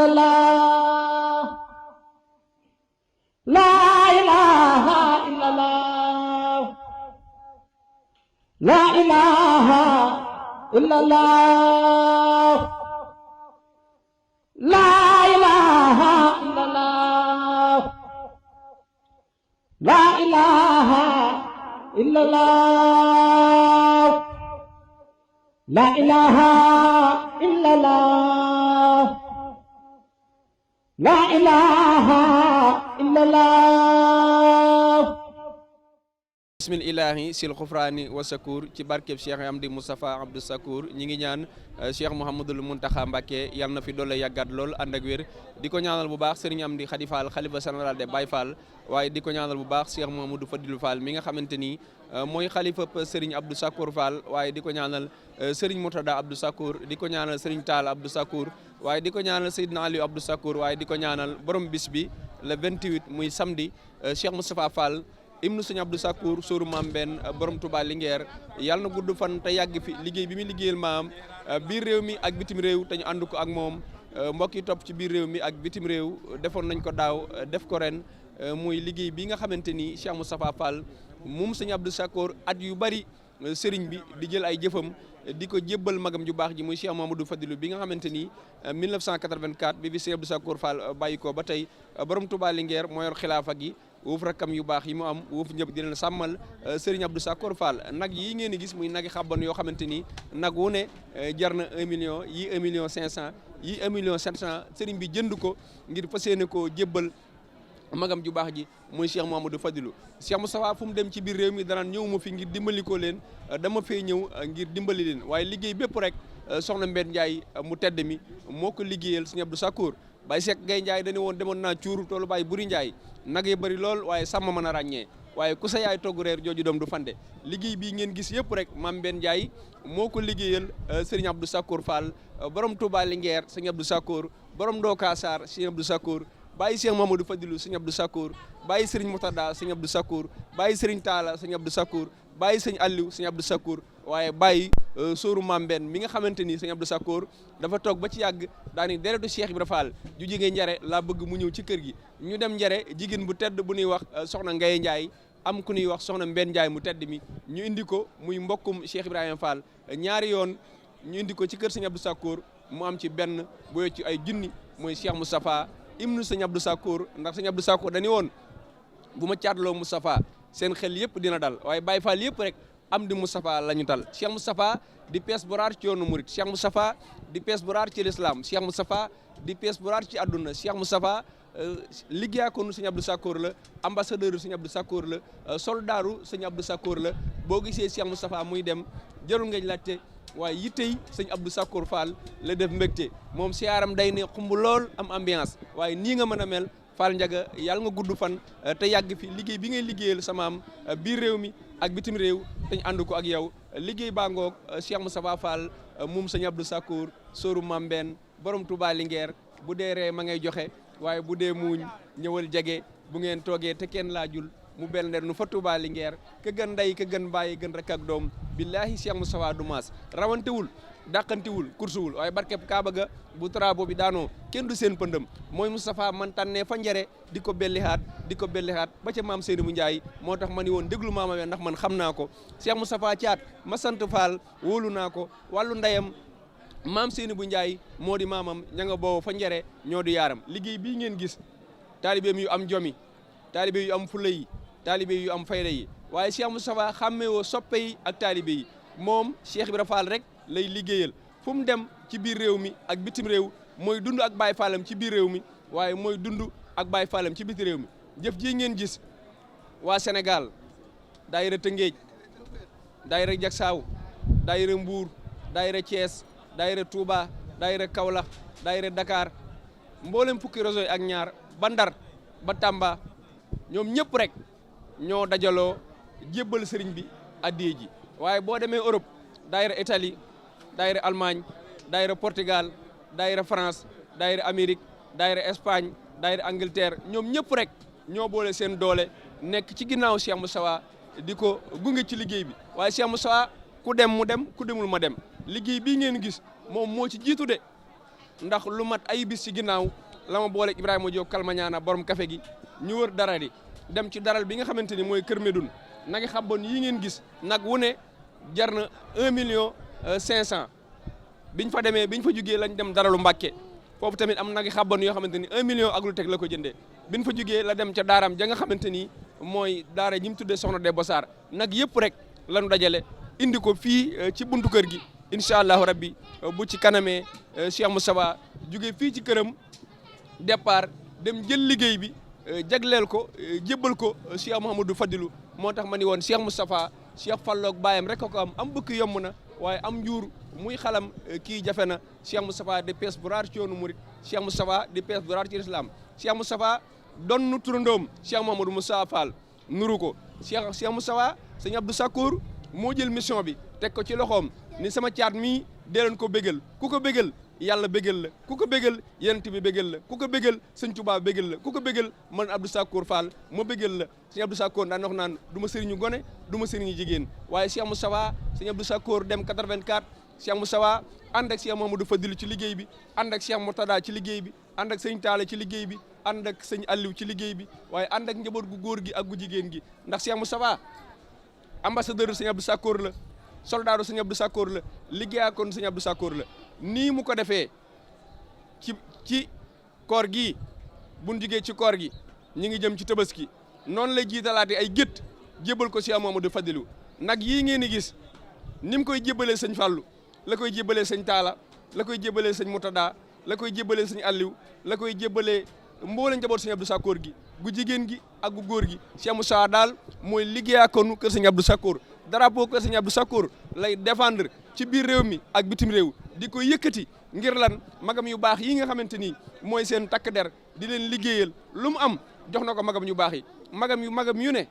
illallah la ilaha illallah la ilaha illallah la ilaha illallah la ilaha illallah la ilaha illallah la ilaha illallah bismillahi sil xufraani wa sakour ci barkeb Cheikh Amdi Moustapha Abdou Sakour ñi ngi ñaan Cheikh Mouhamadoul Mountakha Mbacké yal na fi doole yàggat lool ànd ak wér di ko ñaanal bu baax Serigne Amdi Khady Fall xalifa général de Baye Fall waaye di ko ñaanal bu baax Cheikh Mouhamadou Fadilou Fall mi nga xamante ni mooy xalifa Serigne Abdou Sakour Fall waaye di ko ñaanal Serigne Murtada Abdou Sakour di ko ñaanal Serigne Tall Abdou Sakour waaye di ko ñaanal Seydina Aliou Abdou Sakour waaye di ko ñaanal borom bis bi le 28 muy samedi Cheikh Moustapha Fall ibnu sëñ Abdou Sakour sóoru maam benn borom Touba Linguère yàlla na gudd fan te yàgg fi liggéey bi muy liggéeyal maam biir réew mi ak bitim réew te ñu ànd ko ak moom mbokk yi topp ci biir réew mi ak bitim réew defoon nañ ko daaw def ko ren muy liggéey bi nga xamante ni Cheikh Moustapha Fall moom sëñ Abdou Sakour at yu bari sëriñ bi di jël ay jëfam di ko jébbal magam ju baax ji muy Cheikh Mamadou Fadilou bi nga xamante ni 1984 bi sëñ Abdou Sakour Fall bàyyi ko ba tey borom Touba Linguère moo yor xilaafa gi wuuf rakkam yu baax yi mu am wuuf ñëpp di leen sàmmal Serigne Abdou Sakour Fall nag yi ngeen di gis muy nagi xabban yoo xamante ni nag wu ne jar na 1 million yi 1 million 500 yi 1 million 700 Serigne bi jënd ko ngir fas yéene koo jébbal magam ju baax ji muy Cheikh Mouhamadou Fadilou Cheikh Moustapha fu mu dem ci biir réew mi danaan ñëw ma fi ngir dimbali ko leen dama fee ñëw ngir dimbali leen waaye liggéey bépp rek soxna Mbène Ndiaye mu tedd mi moo ko liggéeyal Serigne Abdou Sakour Baye Seck Gaye Ndiaye dañu woon demoon naa cuuru toolu Baye Buri Ndiaye nag yi bëri lool waaye sàmm mën a ràññee waaye ku sa yaay togg reer jooju doom du fande liggéey bii ngeen gis yëpp rek Mame Mbène Ndiaye moo ko liggéeyal Serigne Abdou Sakour Fall borom Touba Linguère Serigne Abdou Sakour borom Ndoka Sarr Serigne Abdou Sakour bàyyi Cheikh Mamadou Fadilou Serigne Abdou Sakour bàyyi Serigne Moutada Serigne Abdou Sakour bàyyi Serigne Talla Serigne Abdou Sakour bàyyi Serigne Aliou Serigne Abdou Sakour waaye bàyyi sóoru Mame Mbène mi nga xamante ni Serigne Abdou Sakour dafa toog ba ci yàgg daani deretu Cheikh Ibra Fall ju jigee njare laa bëgg mu ñëw ci kër gi ñu dem njare jigéen bu tedd bu ñuy wax soxna Ngaye Ndiaye am ku ñuy wax soxna Mbène Ndiaye mu tedd mi ñu indi ko muy mbokkum Cheikh Ibrahima Fall ñaari yoon ñu indi ko ci kër Serigne Abdou Sakour mu am ci benn bu ci ay junni mooy Cheikh Moustapha ibnu Serigne Abdou Sakour ndax Serigne Abdou Sakour dañu woon bu ma caatloo Moustapha seen xel yëpp dina dal waaye Baye Fall yëpp rek am di Moustapha la ñu tal Cheikh Moustapha di pees bu raar ci yoonu murit Cheikh Moustapha di pees bu raar ci l'islam Cheikh Moustapha di pees bu raar ci àdduna Cheikh Moustapha liggéeyaakoonu Serigne Abdou Sakour la ambassadeur Serigne Abdou Sakour la soldaaru Serigne Abdou Sakour la boo gisee Cheikh Moustapha muy dem jarul ngañ laajte waaye yittey Serigne Abdou Sakour Fall la def mbégte moom siyaaram day ne xumb lool am ambiance waaye nii nga mën a mel Fall Ndiaga yàlla nga gudd fan te yàgg fi liggéey bi ngay liggéeyal sama am biir réew mi ak bitim réew te ñu ànd ko ak yow liggéey baa ngoog Cheikh Moustapha Fall moom Serigne Abdou Sakour sóoru Mame Mbène borom Touba Linguère bu dee ree ma ngay joxe waaye bu dee muuñ ñëwal jege bu ngeen toogee te kenn laajul mu bel nder nu fa Touba Linguère ka gën ndey ka gën bàyyi gën rek ak doom billahi Cheikh Moustapha du maas rawantewul dàqantiwul kursuwul waaye barkeb Kaaba ga bu travaux bi daanoo kenn du seen pëndëm mooy Moustapha man tànnee fa njare di ko bellihaat ba ca maam Seydou Ndiaye moo tax ma ni woon déglu maama we ndax man xam naa ko Cheikh Moustapha Thiat ma sant Fall wóolu naa ko wàllu ndeyam maam Seydou Ndiaye moo di maamam ña nga boobu fa njare ñoo di yaaram liggéey bii ngeen gis taalibeem yu am jomi taalibe yu am fulla yi taalibe yu am fayda yi waaye Cheikh Moustapha xàmmewoo soppe yi ak taalibe yi moom Cheikh Ibra Fall rek lay liggéeyal fu mu dem ci biir réew mi ak bitim réew mooy dund ak Baye Fallam ci biir réew mi waaye mooy dund ak Baye Fallam ci bitim réew mi jëf ji ngeen gis waa Sénégal daayira Tëngéej daayira Jaksaaw daayira Mbuur daayira Thiès daayira Touba daayira Kaolack daayira Dakar mboolem fukki réseau yi ak ñaar ba Ndar ba Tamba ñoom ñëpp rek ñoo dajaloo jébbal sëriñ bi addiya ji waaye boo demee Europe daayira Italie daayira Allemagne daayira Portugal daayira France daayira Amérique daayira Espagne daayira Angleterre ñoom ñëpp rek ñoo boole seen doole nekk ci ginnaaw Cheikh Moustapha di ko gunge ci liggéey bi waaye Cheikh Moustapha ku dem mu dem ku demul ma dem liggéey bii ngeen gis moom moo ci jiitu de ndax lu mat ay bis ci ginnaaw la ma booleeg Ibrahima Diop Kalmañaana borom café gi ñu wër dara di dem ci daral bi nga xamante ni mooy Kër Medoune nagi xabboon yi ngeen gis nag wu ne jar na 1,5 million biñ fa demee biñ fa jugee lañ dem daralu Mbàkke foofu tamit am nagi xabboon yoo xamante ni 1 million ak lu teg la ko jëndee biñ fa jugee la dem ca daaram ja nga xamante ni mooy daara ñi mu tuddee Soxna Debbo Sarr nag yëpp rek lañu dajale indi ko fii ci buntu kër gi incha allahu rabbi bu ci kanamee Cheikh Moustapha jugee fii ci këram départ dem jël liggéey bi jagleel ko jébbal ko Cheikh Mouhamadou Fadilou moo tax ma ni woon Cheikh Moustapha Cheikh Falloog baayam rek ko am bëkk yomb na waaye am njuur muy xalam kii jafe na Cheikh Moustapha di pees bu raar ci yoonu murit Cheikh Moustapha di pees bu raar ci islam Cheikh Moustapha doon nu turandoom Cheikh Mouhamadou Moustapha Fall nuru ko Cheikh Moustapha sëñ Abdou Sakour moo jël mission bi teg ko ci loxoom ni sama caat mii dee leen ko bégal ku ko bégal yàlla bégal la ku ko bégal yonent bi bégal la ku ko bégal sëñ Tuubaa bégal la ku ko bégal man Abdou Sakour Fall ma bégal la sëñ Abdou Sakour daan wax naan du ma sëriñu gone du ma sëriñu jigéen waaye Cheikh Moustapha sëñ Abdou Sakour dem 84 Cheikh Moustapha ànd ak Cheikh Mamadou Fadilou ci liggéey bi ànd ak Cheikh Murtada ci liggéey bi ànd ak sëñ Taala ci liggéey bi ànd ak sëñ Aliou ci liggéey bi waaye ànd ak njaboot gu góor gi ak gu jigéen gi ndax Cheikh Moustapha ambassadeur sëñ Abdou Sakour la soldaaru sëñ Abdou Sakour la liggéeyaakoon sëñ Abdou Sakour la nii mu ko defee ci koor gi buñ jugee ci koor gi ñi ngi jëm ci tabaski noonu lay jiitalaate ay gétt jébal ko Cheikh Mamadou Fadilou nag yii ngeen di gis ni mu koy jébalee sëñ Fallou la koy jébalee sëñ Taala la koy jébalee sëñ Murtada la koy jébalee sëñ Aliou la koy jébalee mboolem njaboot sëñ Abdou Sakour gi gu jigéen gi ak gu góor gi Cheikh Moussa daal mooy liggéeyaakoonu kër sëñ Abdou Sakour drapeau kër sëñ Abdou Sakour lay défendre ci biir réew mi ak bitim réew di ko yëkkati ngir lan magam yu baax yi nga xamante ni mooy seen takk der di leen liggéeyal lu mu am jox na ko magam yu baax yi magam yu ne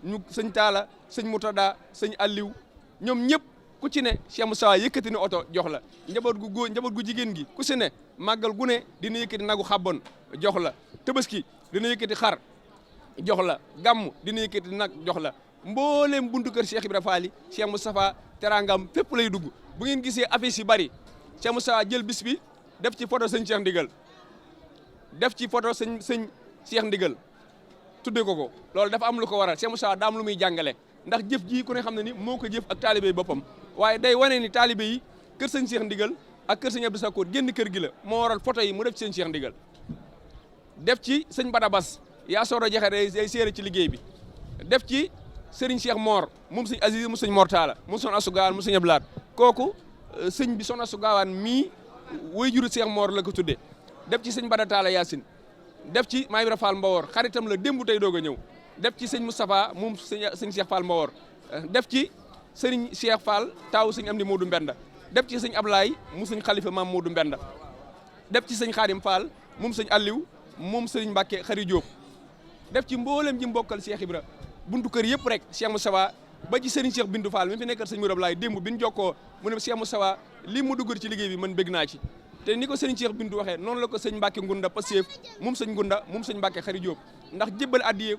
ñu sëñ Taala sëñ Murtada sëñ Aliou ñoom ñëpp ku ci ne Cheikh Moussa yëkkati na oto jox la njaboot gu góor njaboot gu jigéen gi ku ci ne màggal gu ne dina yëkkati nagu xabbon jox la tabaski dina yëkkati xar jox la gàmm dina yëkkati nag jox la mbooleem buntu kër Cheikh Ibra Fall yi Cheikh Moustapha terangam fépp lay dugg bu ngeen gisee affiche yi bari Cheikh Moustapha jël bis bi def ci photo sëñ Cheikh Ndigal def ci photo sëñ Cheikh Ndigal tudde ko loolu dafa am lu ko waral Cheikh Moustapha daa am lu muy jàngale ndax jëf ji ku ne xam ne ni moo ko jëf ak taalibe yi boppam waaye day wane ni taalibe yi kër sëñ Cheikh Ndigal ak kër sëñ Abdou Sakour génn kër gi la moo waral photo yi mu def ci sëñ Cheikh Ndigal def ci sëñ Badabas yaa sooro jexe day séere ci liggéey bi def ci Serigne Cheikh Mor moom sëñ Aziz mu sëñ Mor Talla mu son Asu Gaawaan mu sëñ Ablaat kooku sëñ bi son Asu Gaawaan mii way juru Cheikh Mor la ko tuddee def ci sëñ Bada Talla Yacine def ci Maam Ibra Fall Mbawor xaritam la démb tey doog a ñëw def ci sëñ Moustapha moom sëñ Cheikh Fall Mbawor def ci Serigne Cheikh Fall taawu sëñ Amdi Modou Mbenda def ci sëñ Ablaye mu sëñ Xalifa Maam Modou Mbenda def ci sëñ Xaadim Fall moom sëñ Aliou moom sëñ Mbàkke Xari Diop def ci mboolem ji mbokkal Cheikh Ibra buntu kër yëpp rek Cheikh Moustapha ba ci Serigne Cheikh Bintou Fall mi fi nekkal sëñ Mourad Laay démb bi ñu jokkoo mu ne Cheikh Moustapha lii mu dugg ci liggéey bi man bëgg naa ci te ni ko Serigne Cheikh Bintou waxee noonu la ko sëñ Mbàkke Ngunda Pastef moom sëñ Ngunda moom sëñ Mbàkke Xari Diop ndax jébbal addiye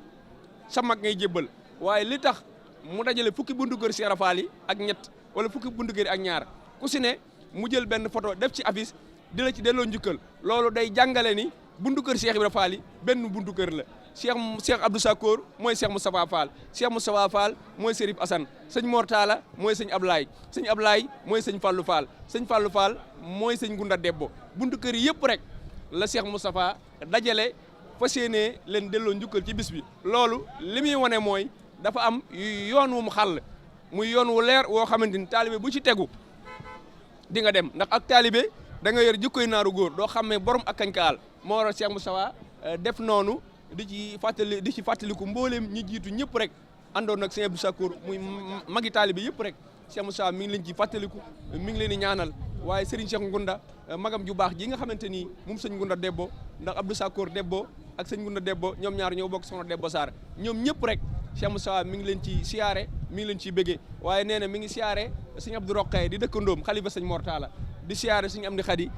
sa mag ngay jébbal waaye li tax mu dajale fukki buntu kër Cheikh Rafal yi ak ñett wala fukki buntu kër yi ak ñaar ku si ne mu jël benn photo def ci affiche di la ci delloo njukkal loolu day jàngale ni buntu kër Cheikh Ibra Fall yi benn buntu kër la Cheikh Abdou Sakour mooy Cheikh Moustapha Fall Cheikh Moustapha Fall mooy Serif Assane sëñ Mor Talla mooy sëñ Ablaye mooy sëñ Fallou Fall sëñ Fallou Fall mooy sëñ Gunda Debbo buntu kër yi yëpp rek la Cheikh Moustapha dajale fas yéenee leen delloo njukkal ci bis bi loolu li muy wane mooy dafa am yoon wu mu xàll muy yoon wu leer woo xamante ni taalibe bu ci tegu di nga dem ndax ak taalibe da nga yor jikkoy naaru góor doo xamee borom ak kañ kaal moo waral Cheikh Moustapha def noonu di ci fàttaliku mbooleem ñi jiitu ñëpp rek àndoon nag Sëñ Abdou Sakour muy magi taalibe yëpp rek Cheikh Moustapha mi ngi leen ci fàttaliku mi ngi leen di ñaanal waaye Serigne Cheikh Ngunda magam ju baax ji nga xamante ni moom sëñ Ngunda Debbo ndax Abdou Sakour Debbo ak sëñ Ngunda Debbo ñoom ñaar ñoo bokk Soxna Debbo Sarr ñoom ñëpp rek Cheikh Moustapha mi ngi leen ci siyaare mi ngi leen ciy bëggee waaye nee na mi ngi siyaare sëñ Abdou Roqee di dëkkandoom xalifa sëñ Mor Talla di siyaare sëñ Amdi Khadi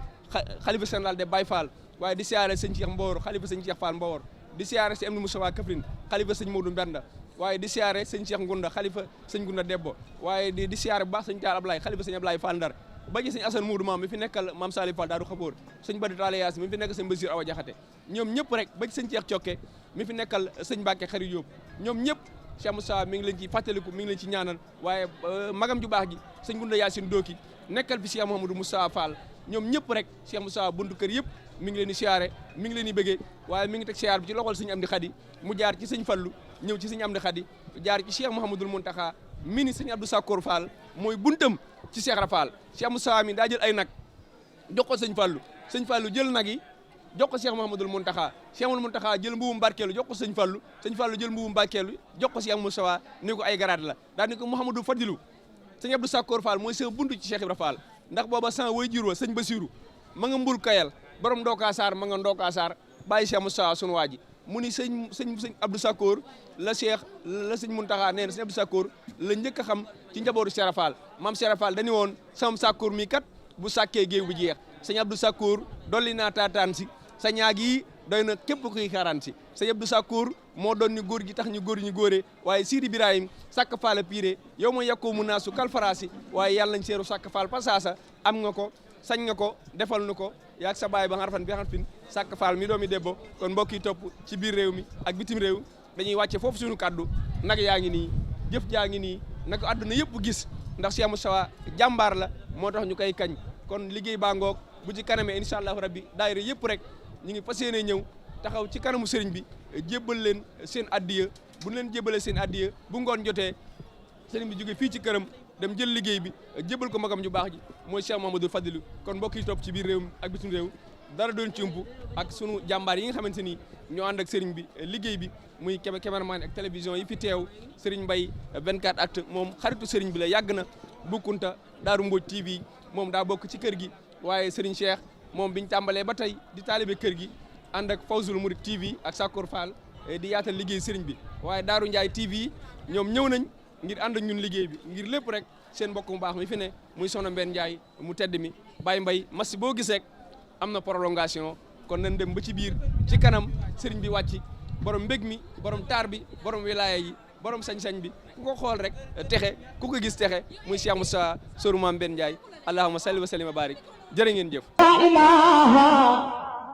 xalifa général de Baye Fall waaye di siyaare sëñ Cheikh Mbawor xalifa sëñ Cheikh Fall Mbawor di siyaare sëñ Amdi Moustapha Kaffrine xalifa sëñ Modou Mbenda waaye di siyaare sëñ Cheikh Ngunda xalifa sëñ Ngunda Debbo waaye di siyaare bu baax sëñ Taal Ablaye xalifa sëñ Ablaye Fall Ndar ba ci sëñ Assane Moudou maam mi fi nekkal maam Salif Fall Daaru Xaboor sëñ Badi Taala Yaas mi fi nekkal sëñ Basir Awa Jaxate ñoom ñëpp rek ba ci sëñ Ceex Cokke mi fi nekkal sëñ Mbàkke Xari Jóob ñoom ñëpp Cheikh Moussa mi ngi leen ci fàttaliku mi ngi leen ci ñaanal waaye magam ju baax gi sëñ Gunda Yaasin Dooki nekkal fi Cheikh Mouhamadou Moussa Fall ñoom ñëpp rek Cheikh Moussa buntu kër yëpp mi ngi leen di siyaare mi ngi leen di bëggee waaye mi ngi teg siyaar bi ci loxol sëñ Amdi Xadi mu jaar ci sëñ Fallu ñëw ci sëñ Amdi Xadi jaar ci Cheikh Mouhamadoul Mountakha mini sëñ Abdou Sakkour Fall mooy buntam ci Cheikh Rafal Cheikh Moussa mi daa jël ay nag jox ko sëñ Fallu jël nag yi jox ko Cheikh Mouhamadoul Mountakha Cheikh Mountakha jël mbubum barkeelu jox ko sëñ Fallu jël mbubum barkeelu jox ko Cheikh Moussa ni ko ay garaat la daa ni ko Mouhamadou Fadilu sëñ Abdou Sakkour Fall mooy sa buntu ci Cheikh Ibra Fall ndax booba san way jur wa sëñ Basiru ma nga mbul kayal borom ndookaa saar ma nga ndookaa saar bàyyi Cheikh Moussa sunu waa ji mu ni sëñ Abdou Sakkour la sëñ Mountakha nee na sëñ Abdou Sakkour la njëkk a xam ci njabootu Cheikh Ibra Fall maam Cheikh Ibra Fall dañu woon sama Sakkour mi kat bu sàkkee géew bu jeex sëñ Abdou Sakkour dolli naa taataan si sa ñaag yi doy na képp kuy xaaraan si sëñ Abdou Sakkour moo doon ni góor gi tax ñu góor ñu góoree waaye Sidi Ibrahim sàkk faala piire yow ma yakkoo mu naasu kalfaraasi waaye yàlla nañ seeru sàkk faal pasaasa am nga ko sañ nga ko defal nu ko yaag sa baay ba xarfan bi xarfin sàkk faal mi doomi debbo kon mbokk yi topp ci biir réew mi ak bitim réew dañuy wàcce foofu suñu kaddu nag yaa ngi nii jëf jaa ngi nii nag àdduna yëpp gis ndax Cheikh Moussa jàmbaar la moo tax ñu koy kañ kon liggéey baa ngoog bu ci kanamee incha allahu rabbi daayira yëpp rek ñu ngi fas yéene ñëw taxaw ci kanamu sëriñ bi jébbal leen seen addiya bu ñu leen jébbalee seen addiya bu ngoon jotee sëriñ bi jóge fii ci këram dem jël liggéey bi jébbal ko magam ju baax ji mooy Cheikh Mouhamadoul Fadilou kon mbokk yi topp ci biir réew mi ak bitim réew dara doon ci umpu ak sunu jàmbaar yi nga xamante ni ñoo ànd ak sëriñ bi liggéey bi muy cameraman ak télévision yi fi teew sëriñ Mbaye 24 actu moom xaritu sëriñ bi la yàgg na bukkunta Daaru Mbodj TV moom daa bokk ci kër gi waaye sëriñ Cheikh moom biñ tàmbalee ba tey di taalibe kër gi ànd ak Fawzul Murid TV ak Sakkour Fall di yaatal liggéey sëriñ bi waaye Daaru Ndiaye TV ñoom ñëw nañ ngir ànd ak ñun liggéey bi ngir lépp rek seen mbokk mu baax mi fi ne muy Soxna Mbène Ndiaye mu tedd mi Baye Mbaye massi boo gisee am na prolongation kon nañ dem ba ci biir ci kanam sëriñ bi wàcc borom mbég mi borom taar bi borom wilaya yi borom sañ-sañ bi ku ko xool rek texe ku ko gis texe muy Cheikh Moussa Sourou Mame Mbène Ndiaye allahumma salli wa sallim wa barik jërë ngeen jëf. La ilaha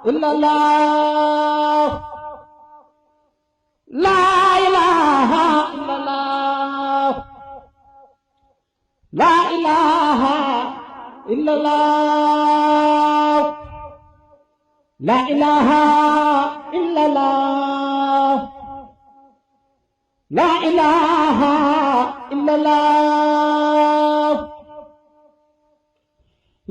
illallah La ilaha illallah La ilaha illallah La ilaha illallah La ilaha illallah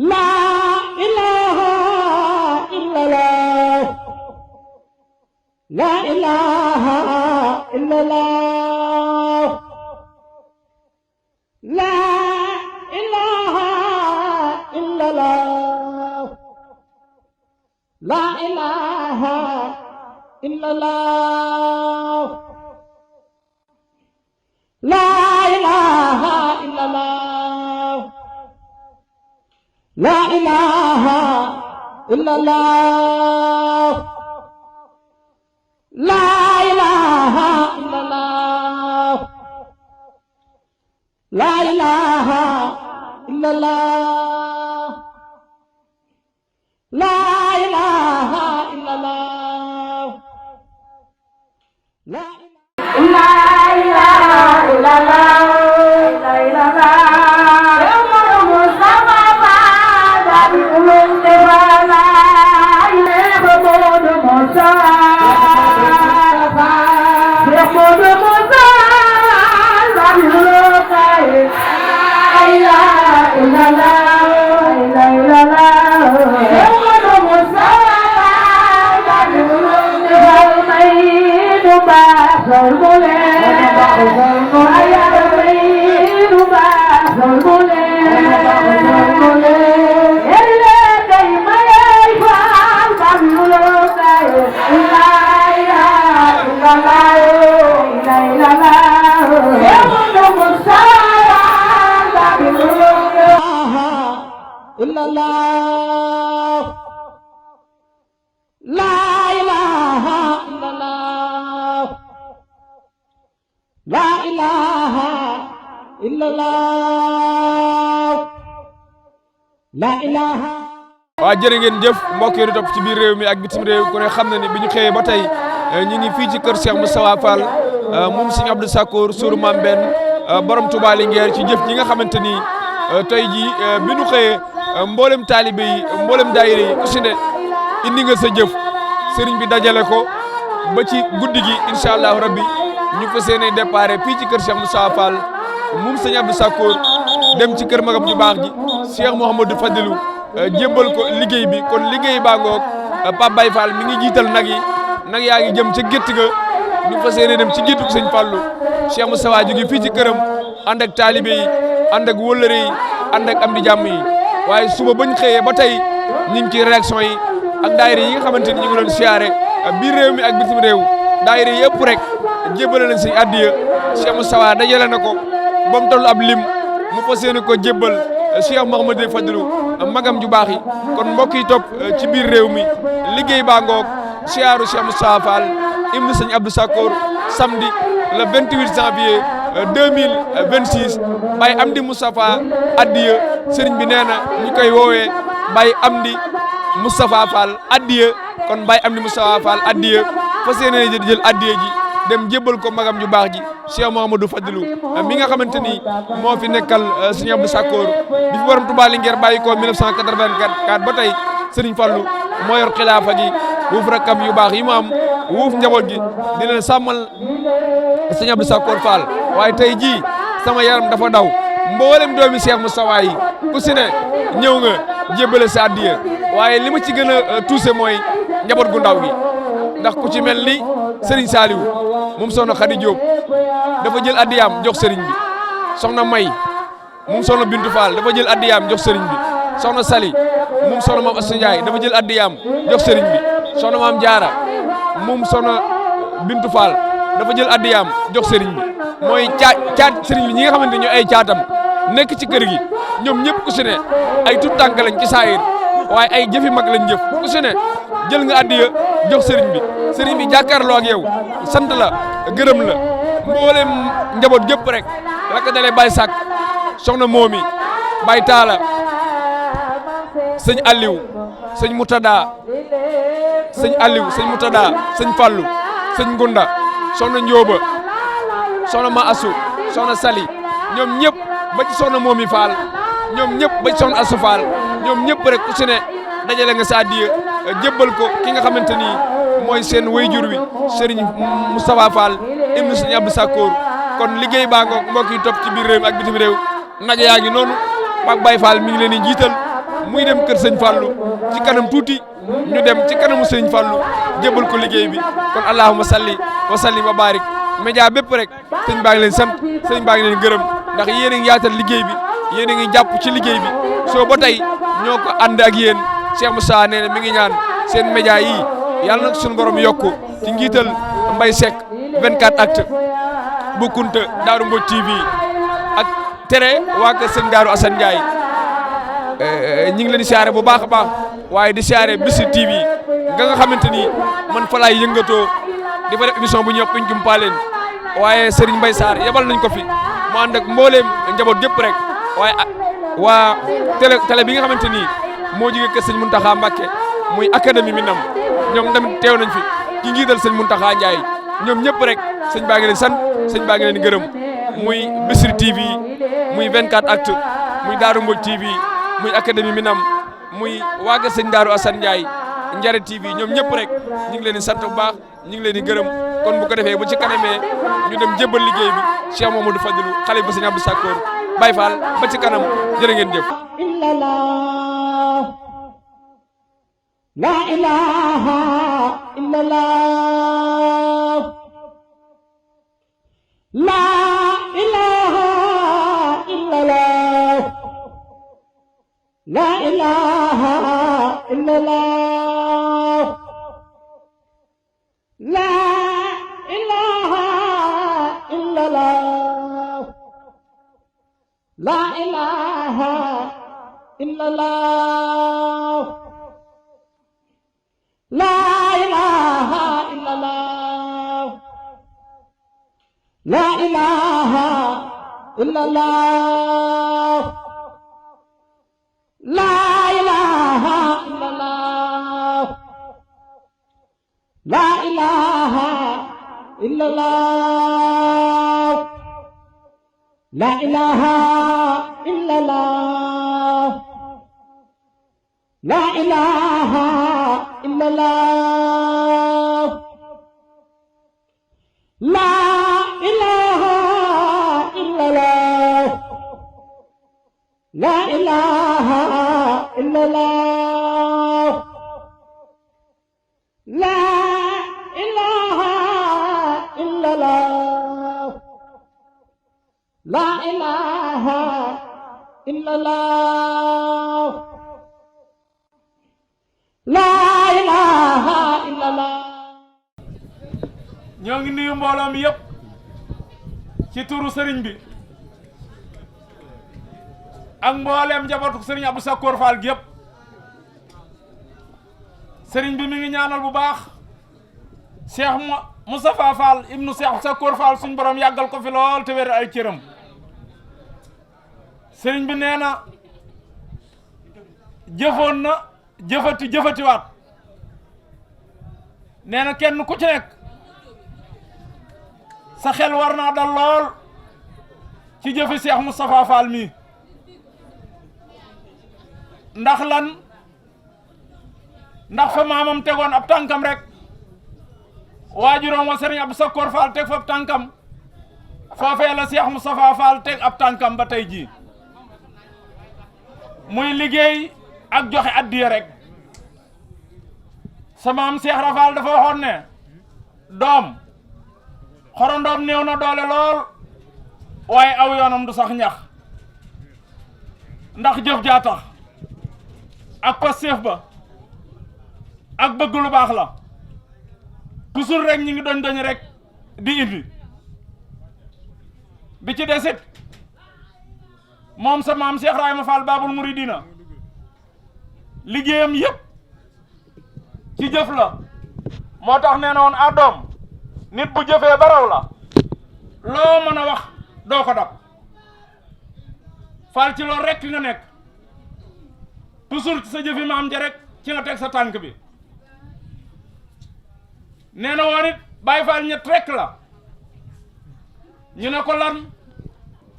La ilaha illallah La ilaha illallah La ilaha illallah La ilaha illallah La ilaha illallah La ilaha illallah La ilaha illallah La ilaha illallah La ilaha illallah La ilaha illallah La ilaha illallah La ilaha illallah la ilaha. waaw jërë ngeen jëf mbokk yi topp ci biir réew mi ak bitim réew ku ne xam na ni bi ñu xëyee ba tey ñu ngi fii ci kër Cheikh Moustapha Fall moom Serigne Abdou Sakkour Sourou Mame Ben borom Touba Linguère ci jëf ji nga xamante ni tey jii bi ñu xëyee mboolem taalibe yi mboolem daayira yi ku si ne indi nga sa jëf Serigne bi dajale ko ba ci guddi gi incha allahu rabbi ñu fas yéene départ fii ci kër Cheikh Moustapha Fall moom Serigne Abdou Sakkour dem ci kër magam ju baax ji Cheikh Mouhamadou Fadilou jébbal ko liggéey bi kon liggéey baa ngoog Pape Baye Fall mi ngi jiital nag yaa ngi jëm ca gétt ga ñu fas yéene dem ci géttu sëñ Fallou Cheikh Moustapha jóge fii ci këram ànd ak taalibe yi ànd ak wëllëre yi ànd ak am di jàmm yi waaye suba bañ xëyee ba tey ñu ngi ci réaction yi ak daayira yi nga xamante ni ñu ngi doon siyaare biir réew mi ak bitim réew daayira yi yëpp rek jébbale leen sëñ addiya Cheikh Moustapha dajale na ko ba mu toll ab lim mu fas yéene ko jébbal Cheikh Mouhamadou Fadilou magam ju baax yi kon mbokk yi topp ci biir réew mi liggéey baa ngoog siyaaru Cheikh Moustapha Fall ibnu sëñ Abdou Sakkour samedi le 28 janvier 2026 Baye Amdi Moustapha addiya sëriñ bi nee na ñu koy woowee Baye Amdi Moustapha Fall addiya kon Baye Amdi Moustapha Fall addiya fas yéene jël addiya ji dem jébbal ko magam ju baax ji Cheikh Mouhamadou Fadilou mi nga xamante ni moo fi nekkal Serigne Abdou Sakkour bi fi borom Touba Linguère bàyyi ko 1984 ba tey Serigne Fallou moo yor xilaafa gi wuuf rakkam yu baax yi mu am wuuf njaboot gi di leen sàmmal Serigne Abdou Sakkour Fall waaye tey jii sama yaram dafa daw mboolem doomi Cheikh Moustapha yi ku si ne ñëw nga jébbale sa addiya waaye li ma ci gën a touché mooy njaboot gu ndaw gi ndax ku ci mel ni Serigne Saliou moom soxna Khady Diop dafa jël addiyaam jox Serigne bi soxna May moom soxna Bintu Fall dafa jël addiyaam jox Serigne bi soxna Sali moom soxna Mame Assou Ndiaye dafa jël addiyaam jox Serigne bi soxna Mame Diarra moom soxna Bintu Fall dafa jël addiyaam jox Serigne bi mooy caat Serigne bi ñi nga xamante ñoo ay caatam nekk ci kër gi ñoom ñëpp ku si ne ay tut tànk lañ ci saayir waaye ay jëfi mag lañ jëf ku si ne jël nga addiya jox Serigne bi jàkkaarloo ak yow sant la gërëm la mboolem njaboot gépp rek la ko dalee Baye Sakk soxna Momi Baye Talla sëñ Aliou sëñ Moutada sëñ Moutada sëñ Fallou sëñ Ngunda soxna Ndioba soxna Ma Assou soxna Sali ñoom ñëpp ba ci soxna Momi Fall ñoom ñëpp ba ci soxna Assou Fall ñoom ñëpp rek ku si ne dajale nga sa addiya jébbal ko ki nga xamante ni mooy seen wayjur wi Serigne Moustapha Fall ibnu Serigne Abdou Sakkour kon liggéey baa ngoog mbokk yi topp ci biir réew mi ak bitim réew nag yaa ngi noonu Pape Baye Fall mi ngi leen di jiital muy dem kër sëñ Fallou ci kanam tuuti ñu dem ci kanamu sëñ Fallou jébbal ko liggéey bi kon allahumma salli wa sallim wa barik média bépp rek sëñ baa ngi leen sant sëñ baa ngi leen gërëm ndax yéen a ngi yaatal liggéey bi yéen a ngi jàpp ci liggéey bi soo ba tey ñoo ko ànd ak yéen Cheikh Moussa nee na mi ngi ñaan seen média yi yàlla na suñu borom yokku ci njiital Mbaye Seck 24 actu bu Kunta Daaru Mbodj TV ak tere waa kër sëñ Daaru Assane Ndiaye ñi ngi leen di siyaare bu baax a baax waaye di siyaare Bichri TV nga xamante ni man fa laay yëngatoo di fa def émission bu ñëw Pencum Paleen waaye Serigne Mbaye Sarr yebal nañ ko fi mu ànd ak mbooleem njaboot gépp rek waaye waa télé bi nga xamante ni moo jógee kër sëñ Mountakha Mbacké muy académie Minam ñoom tamit teew nañ fi ci njiital sëñ Mountakha Ndiaye ñoom ñëpp rek sëñ baa ngi leen sant sëñ baa ngi leen gërëm muy Bichri TV muy 24 actu muy Daaru Mbodj TV muy académie Minam muy waaga sëñ Daaru Assane Ndiaye Njare TV ñoom ñëpp rek ñu ngi leen di sant bu baax ñu ngi leen di gërëm kon bu ko defee bu ci kanamee ñu dem jébbal liggéey bi Cheikh Mouhamadou Fadilou xalifa sëñ Abdou Sakkour Baye Fall ba ci kanam jërë ngeen jëf. La ilaha illallah La ilaha illallah La ilaha illallah La ilaha illallah La ilaha illallah La ilaha illallah La ilaha illallah لا إله إلا الله لا إله إلا الله لا إله إلا الله لا إله إلا الله لا إله إلا الله لا إله إلا الله لا إله إلا الله لا إله إلا الله لا إله إلا الله ñoo ngi nuyu mbooloo mi yëpp ci turu sëriñ bi ak mbooleem njabootu sëriñ Abdou Sakor Fall gi yëpp sëriñ bi mi ngi ñaanal bu baax Cheikh Moustapha Fall ibnu Cheikh Sakor Fall suñ borom yàggal ko fi lool te wér ay cëram sëriñ bi nee na jëfoon na jëfatiwaat nee na kenn ku ci nekk sa xel war naa dal lool ci jëfi Cheikh Moustapha Fall mi ndax lan ndax fa maamam tegoon ab tànkam rek waajuroom wa Serigne Abdou Sakor Fall teg fa ab tànkam foofee la Cheikh Moustapha Fall teg ab tànkam ba tey jii muy liggéey ak joxe addiya rek sa maam Cheikh Rafal dafa waxoon ne doom xorondoom néew na doole lool waaye aw yoonam du sax ñax ndax jëf jaa tax ak passeef ba ak bëgg lu baax la toujours rek ñi ngi doñ rek di indi bi ci desit moom sa maam Cheikh Rahima Fall Babul Mouridina liggéeyam yépp ci jëf la moo tax nee na woon doom nit bu jëfee baraw la loo mën a wax doo ko dab Fall ci loolu rek nga nekk toujours ci sa jëfi maam ja rek ci nga teg sa tànk bi nee na woon it Baay Faal ñett rek la ñu ne ko lan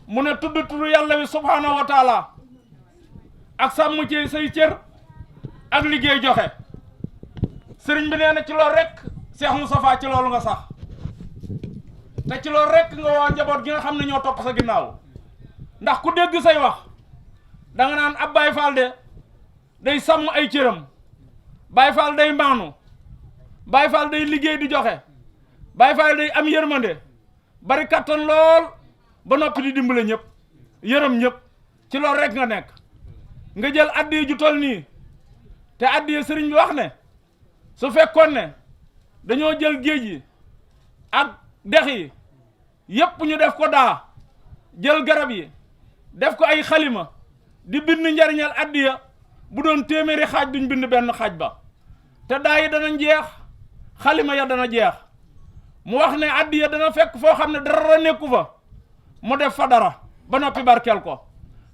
mu ne tudd yàlla wi subhaanahu wa taala ak sàmm ci say cër ak liggéey joxe sëriñ bi nee na ci loolu rek Cheikh Moustapha ci loolu nga sax te ci loolu rek nga woo njaboot gi nga xam ne ñoo topp sa ginnaaw ndax ku dégg say wax da nga naan ab Baay Faal de day sàmm ay cëram Baay Faal day maanu Baay Faal day liggéey di joxe Baay Faal day am yërmande bari kattan lool ba noppi di dimbale ñëpp yërëm ñëpp ci loolu rek nga nekk nga jël addiya ju toll nii te addiya sëriñ bi wax ne su fekkoon ne dañoo jël géej yi ak dex yi yépp ñu def ko daa jël garab yi def ko ay xalima di bind njariñal addiya bu doon téeméeri xaaj duñ bind benn xaaj ba te daa yi dana jeex xalima ya dana jeex mu wax ne addiya dana fekk foo xam ne dara nekku fa mu def fa dara ba noppi barkeel ko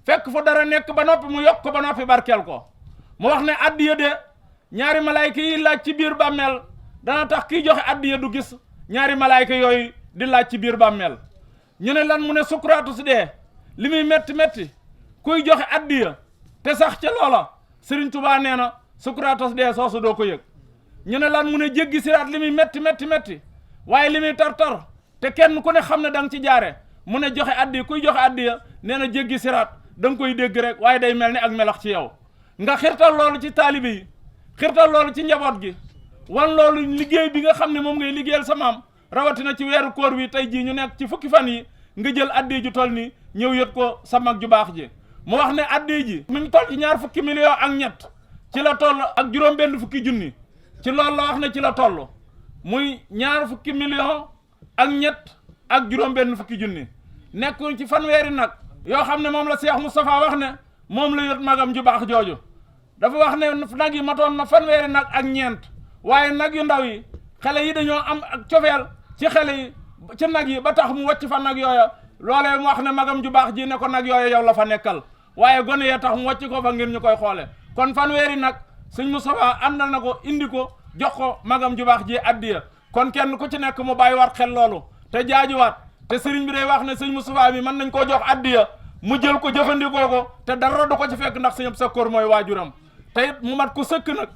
fekk fa dara nekk ba noppi mu yokk ko ba noppi barkeel ko mu wax ne addiya de ñaari malaayka yi laaj ci biir bàmmeel dana tax kiy joxe addiya du gis ñaari malaayka yooyu di laaj ci biir bàmmeel ñu ne lan mu ne sukuraatu si dee li muy metti metti kuy joxe addiya te sax ca loola Sëriñ Tuubaa nee na sukuraatu si dee soosu doo ko yëg ñu ne lan mu ne jéggi siraat li muy metti metti metti waaye li muy tar te kenn ku ne xam ne da nga ci jaare mu ne joxe addiya kuy joxe addiya nee na jéggi siraat da nga koy dégg rek waaye day mel ni ak melax ci yow nga xirtal loolu ci taalibe yi xirtal loolu ci njaboot gi wan loolu liggéey bi nga xam ne moom ngay liggéeyal sa maam rawatina ci weeru koor wi tey jii ñu nekk ci fukki fan yi nga jël addiya ju toll nii ñëw yët ko sa mag ju baax ji mu wax ne addiya ji mi ngi toll ci 20 fukki millions ak ñett ci la toll ak juróom benn fukki junni ci loolu la wax ne ci la toll muy 20 fukki millions ak ñett ak juróom benn fukki junni nekkuñ ci fanweeri nag yoo xam ne moom la Cheikh Moustapha wax ne moom la yët magam ju baax jooju dafa wax ne nag yi matoon na fanweeri nag ak ñeent waaye nag yu ndaw yi xale yi dañoo am ak cofeel ci xale yi ci nag yi ba tax mu wàcc fa nag yooya loolee mu wax ne magam ju baax ji ne ko nag yooya yow la fa nekkal waaye gone ya tax mu wàcc ko fa ngir ñu koy xoole kon fanweeri nag sëñ Moustapha àndal na ko indi ko jox ko magam ju baax ji addiya kon kenn ku ci nekk mu bàyyi waat xel loolu te jaajuwaat te sëriñ bi day wax ne sëñ Moustapha mi mën nañ koo jox addiya mu jël ko jëfandikoo ko te dara du ko ci fekk ndax sëñ Abdou Sakkoor mooy waajuram te it mu mat ku sëkk nag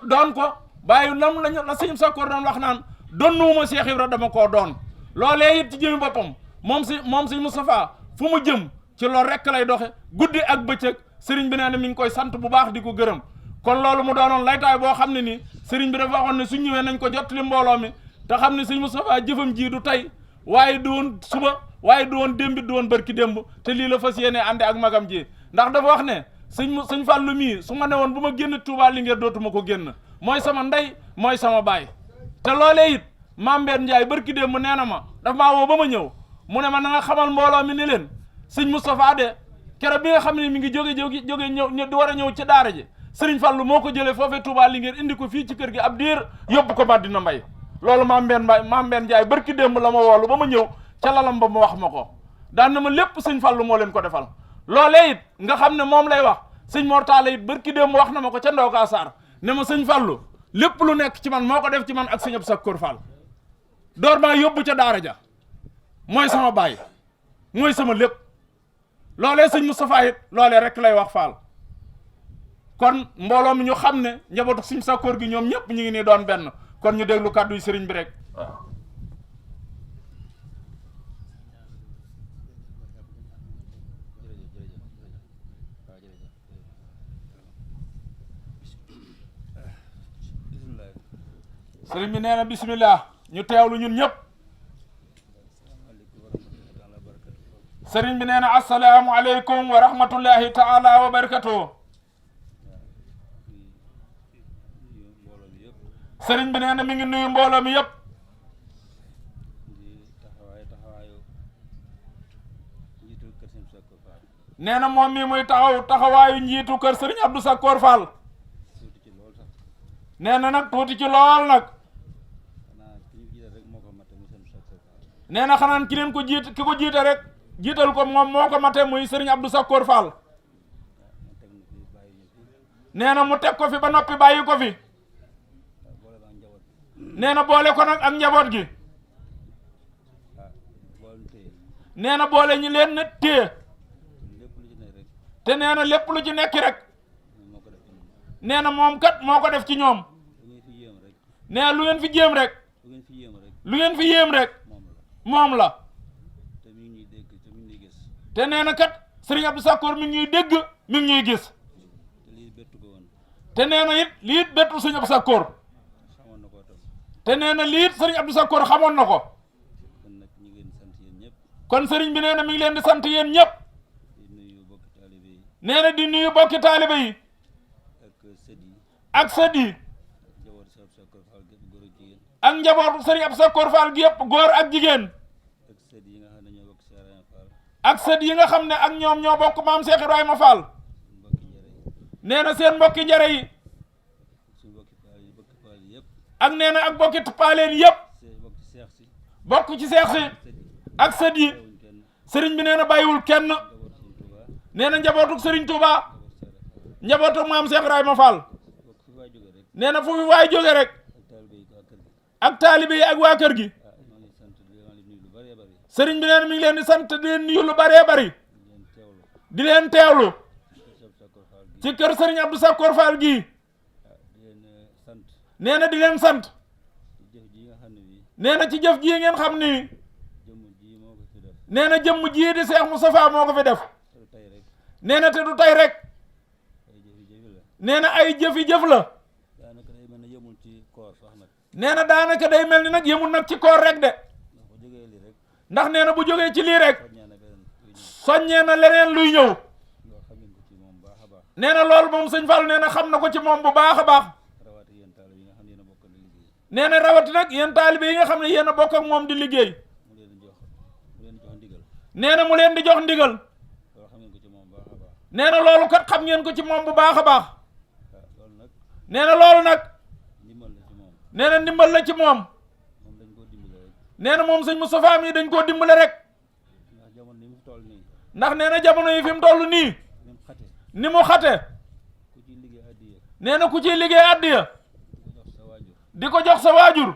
doon ko bàyyi lam lañu la sëñ Abdou Sakkoor doon wax naan donnuwuma Cheikh Ibra dama koo doon loolee it ci jëmi boppam moom sëñ Moustapha fu mu jëm ci loolu rekk lay doxe guddi ak bëccëg sëriñ bi nee na mi ngi koy sant bu baax di ko gërëm kon loolu mu doonoon laytaay boo xam ne nii sëriñ bi dafa waxoon ne su ñëwee nañ ko jottali mbooloo mi te xam ne sëñ Moustapha jëfam ji du tey waaye du woon suba waaye du woon démb du woon bërki démb te lii la fas yéene ànde ak magam ji ndax dafa wax ne sëñ Fallou mii su ma ne woon bu ma génn Touba Linguère dootuma ko génn mooy sama ndey mooy sama baay te loolee it Mame Mbène Ndiaye bërki démb nee na ma dafa maa woo ba ma ñëw mu ne ma na nga xamal mbooloo mi ni leen sëñ Moustapha de keroog bi nga xam ne mi ngi jóge ñëw di war a ñëw ci daara ji sëriñ Fallou moo ko jëlee foofee Touba Linguère indi ko fii ci kër gi ab diir yóbbu ko Madina Mbay loolu Mame Mbène Ndiaye barki démb la ma woolu ba ma ñëw ca lalam ba ma wax ma ko daan na ma lépp sëñ Fallou moo leen ko defal loolee it nga xam ne moom lay wax sëñ Mor Talla it barki démb wax na ma ko ca Ndooka Sarr ne ma sëñ Fallou lépp lu nekk ci man moo ko def ci man ak sëñ Abdou Sakkoor Fall door maa yóbbu ca daara ja mooy sama baay mooy sama lépp loolee sëñ Moustapha it loolee rek lay wax Fall kon mbooloo mi ñu xam ne njabootu sëñ Sakkoor gi ñoom ñëpp ñu ngi nii doon benn kon ñu déglu kàddu yi sëriñ bi rek sëriñ bi nee na bismillah ñu teewlu ñun ñëpp sëriñ bi nee na assalaamu aleykum wa rahmatullahi taala wa barakatuh sëriñ bi nee na mi ngi nuyu mbooloo mi yëpp nee na moom mi muy taxawaayu njiitu kër sëriñ Abdou Sakkoor Fall nee na nag tuuti ci lool nag nee na xanaan ki leen ko jiit ki ko jiite rek jiital ko moom moo ko mate muy sëriñ Abdou Sakkoor Fall nee na mu teg ko fi ba noppi bàyyi ko fi nee na boole ko nag ak njaboot gi nee na boole ñu leen ne téye te nee na lépp lu ci nekk rek nee na moom kat moo ko def ci ñoom nee na lu ngeen fi jéem rek lu ngeen fi yéem rek moom la te nee na kat sëriñ Abdou Sakkoor mi ngi ñuy dégg mi ngi ñuy gis te nee na it lii it bettu sëriñ Abdou Sakkoor te nee na lii it sëriñ Abdou Sakkoor xamoon na ko kon sëriñ bi nee na mi ngi leen di sant yéen ñëpp nee na di nuyu bokki taalibe yi ak sët yi ak njabootu sëriñ Abdou Sakkoor Fall gi yëpp góor ak jigéen ak sët yi nga xam ne ak ñoom ñoo bokk maam Cheikh Ibrahima Fall nee na seen mbokki njare yi ak nee na ak bokki paaleen yëpp bokk ci seex si ak sët yi sëriñ bi nee na bàyyiwul kenn nee na njabootuk sëriñ Touba njabootuk maam Cheikh Ibrahima Fall nee na fu fi waay jóge rek ak taalibe yi ak waa kër gi sëriñ bi nee na mi ngi leen di sant di leen nuyu lu bëree bëri di leen teewlu ci kër sëriñ Abdou Sakkoor Fall gii nee na di leen sant nee na ci jëf jii ngeen xam ni nee na jëmm jii di Cheikh Moustapha moo ko fi def nee na te du tey rek nee na ay jëf la nee na daanaka day mel ni nag yemul nag ci koor rek de ndax nee na bu jógee ci lii rek soññee na leneen luy ñëw nee na loolu moom sëñ Fall nee na xam na ko ci moom bu baax a baax nee na rawati nag yéen taalibe yi nga xam ne yéen a bokk ak moom di liggéey nee na mu leen di jox ndigal nee na loolu kat xam ngeen ko ci moom bu baax a baax nee na loolu nag nee na ndimbal la ci moom nee na moom sëñ Moustapha mi dañ koo dimbale rek ndax nee na jamono yi fi mu toll nii ni mu xate ku ci liggéey addiya nee na ku ciy liggéey addiya di ko jox sa waajur di ko jox sa waajur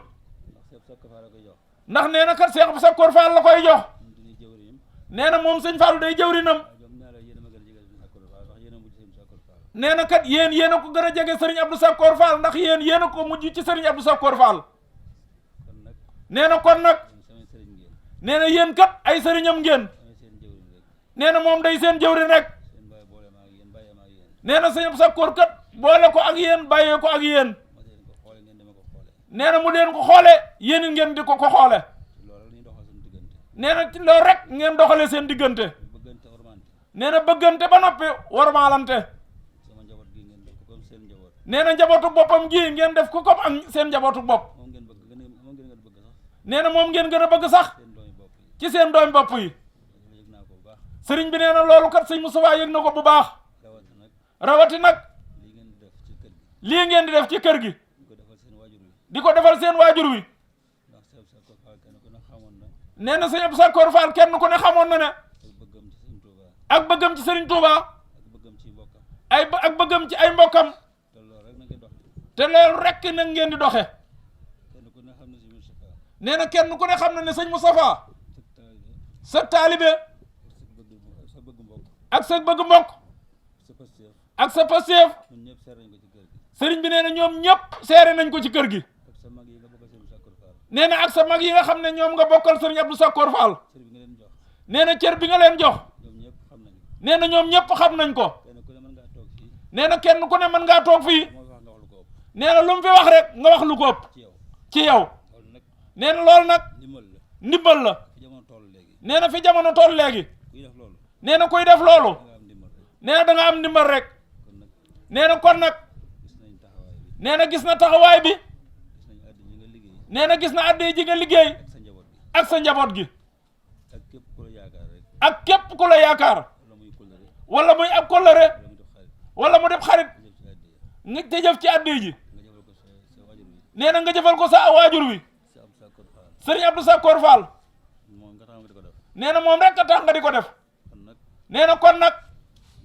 ndax Seex Sakkoor Faal la koy jox ndax nee na kat Seex Sakkoor Faal la koy jox ñun dañuy jëwriñam nee na moom sëñ Fallu day jëwrinam ñoom ñaar yéen a ma gën a jege Sëñ Sakkoor Faal ndax yéen a mujj Sëñ Sakkoor Faal nee na kat yéen a ko gën a jege sëriñ Abdou Sakkoor Faal ndax yéen a ko mujj ci sëriñ Abdou Sakkoor Faal kon nag nee na kon nag yéen samay sëriñ ngeen nee na yéen kat ay sëriñam ngeen samay seen jëwriñ rek nee na moom day seen jëwrin rek seen baay boole ma ak yéen bàyyee ma ak yéen nee na sëñ Abdou Sakkoor kat boole ko ak yéen bàyyee ko ak yéen ma leen ko xoole ngeen dama ko xoole nee na mu leen ko xoole yéen it ngeen di ko xoole ci loolu la ñuy doxal suñu diggante nee na ci loolu rek ngeen doxale seen diggante ñu bëggante ormante nee na bëggante ba noppi warmaalante sama njaboot gi ngeen def ko comme seen njaboot nee na njabootu boppam gi ngeen def ko comme ak seen njabootu bopp moom ngeen bëgg gën a moom ngeen gën a bëgg sax nee na moom ngeen gën a bëgg sax seen doomi bopp yi ci seen doom bopp yi loolu yëg naa ko bu baax sëriñ bi nee na loolu kat sëñ Moustapha yëg na ko bu baax rawati nag rawati nag lii ngeen di def ci kër gi lii ngeen di def ci kër gi ñu ko defal seen waajur wi di ko defal seen waajur wi ndax Seex Sakkoor Faal kenn ku ne xamoon na nee na sëñ Abdou Sakkoor Faal kenn ku ne xamoon na ne ak bëggam ci Sëñ Tuubaa ak bëggam ci sëriñ Touba ak bëggam ci mbokkam ak bëggam ci ay mbokkam te loolu rek na ngeen dox te loolu rek nag ngeen di doxe kenn ku ne xam ne si Moustapha nee na kenn ku ne xam na ne sëñ Moustapha sa taalibe sa taalibe sa bëgg mbokk ak sa bëgg mbokk sa pasteef ak sa pasteef ñun ñëpp seer nañ ko ci kër gi sëriñ bi nee na ñoom ñëpp seere nañ ko ci kër gi ak sa mag yi nga bëgg Sëñ Sakkoor Faal nee na ak sa mag yi nga xam ne ñoom nga bokkal sëriñ Abdou Sakkoor Faal cër bi nga leen jox nee na cër bi nga leen jox ñoom ñëpp xam nañu nee na ñoom ñëpp xam nañ ko kenn ku ne mën ngaa toog fii nee na kenn ku ne mën ngaa toog fii mooy wax nga wax lu ko ëpp nee na lu mu fi wax rek nga wax lu ko ëpp ci yow ci yow loolu nag nee na loolu nag ndimbal la ndimbal la fi jamono toll léegi nee na fi jamono toll léegi kuy def loolu nee na kuy def loolu da nga am ndimbal rek nee na da nga am ndimbal rek kon nag nee na kon nag gis nañ taxawaay bi nee na gis na taxawaay bi gis nañ addi yi nga liggéey nee na gis na addi ji nga liggéey ak sa njaboot gi ak sa njaboot gi ak képp ku la yaakaar rek ak képp ku la yaakaar wala muy kóllëre wala muy ab kóllëre wala muy def xarit wala mu def xarit nga jëf ci addi yi nga te jëf ci addi ji nga jëfal ko sa waajur wi nee na nga jëfal ko sa waajur wi sa am Sakkoor Faal sëriñ Abdou Sakkoor Faal moom nga tax nga di ko def nee na moom rek a tax nga di ko def kon nag nee na kon nag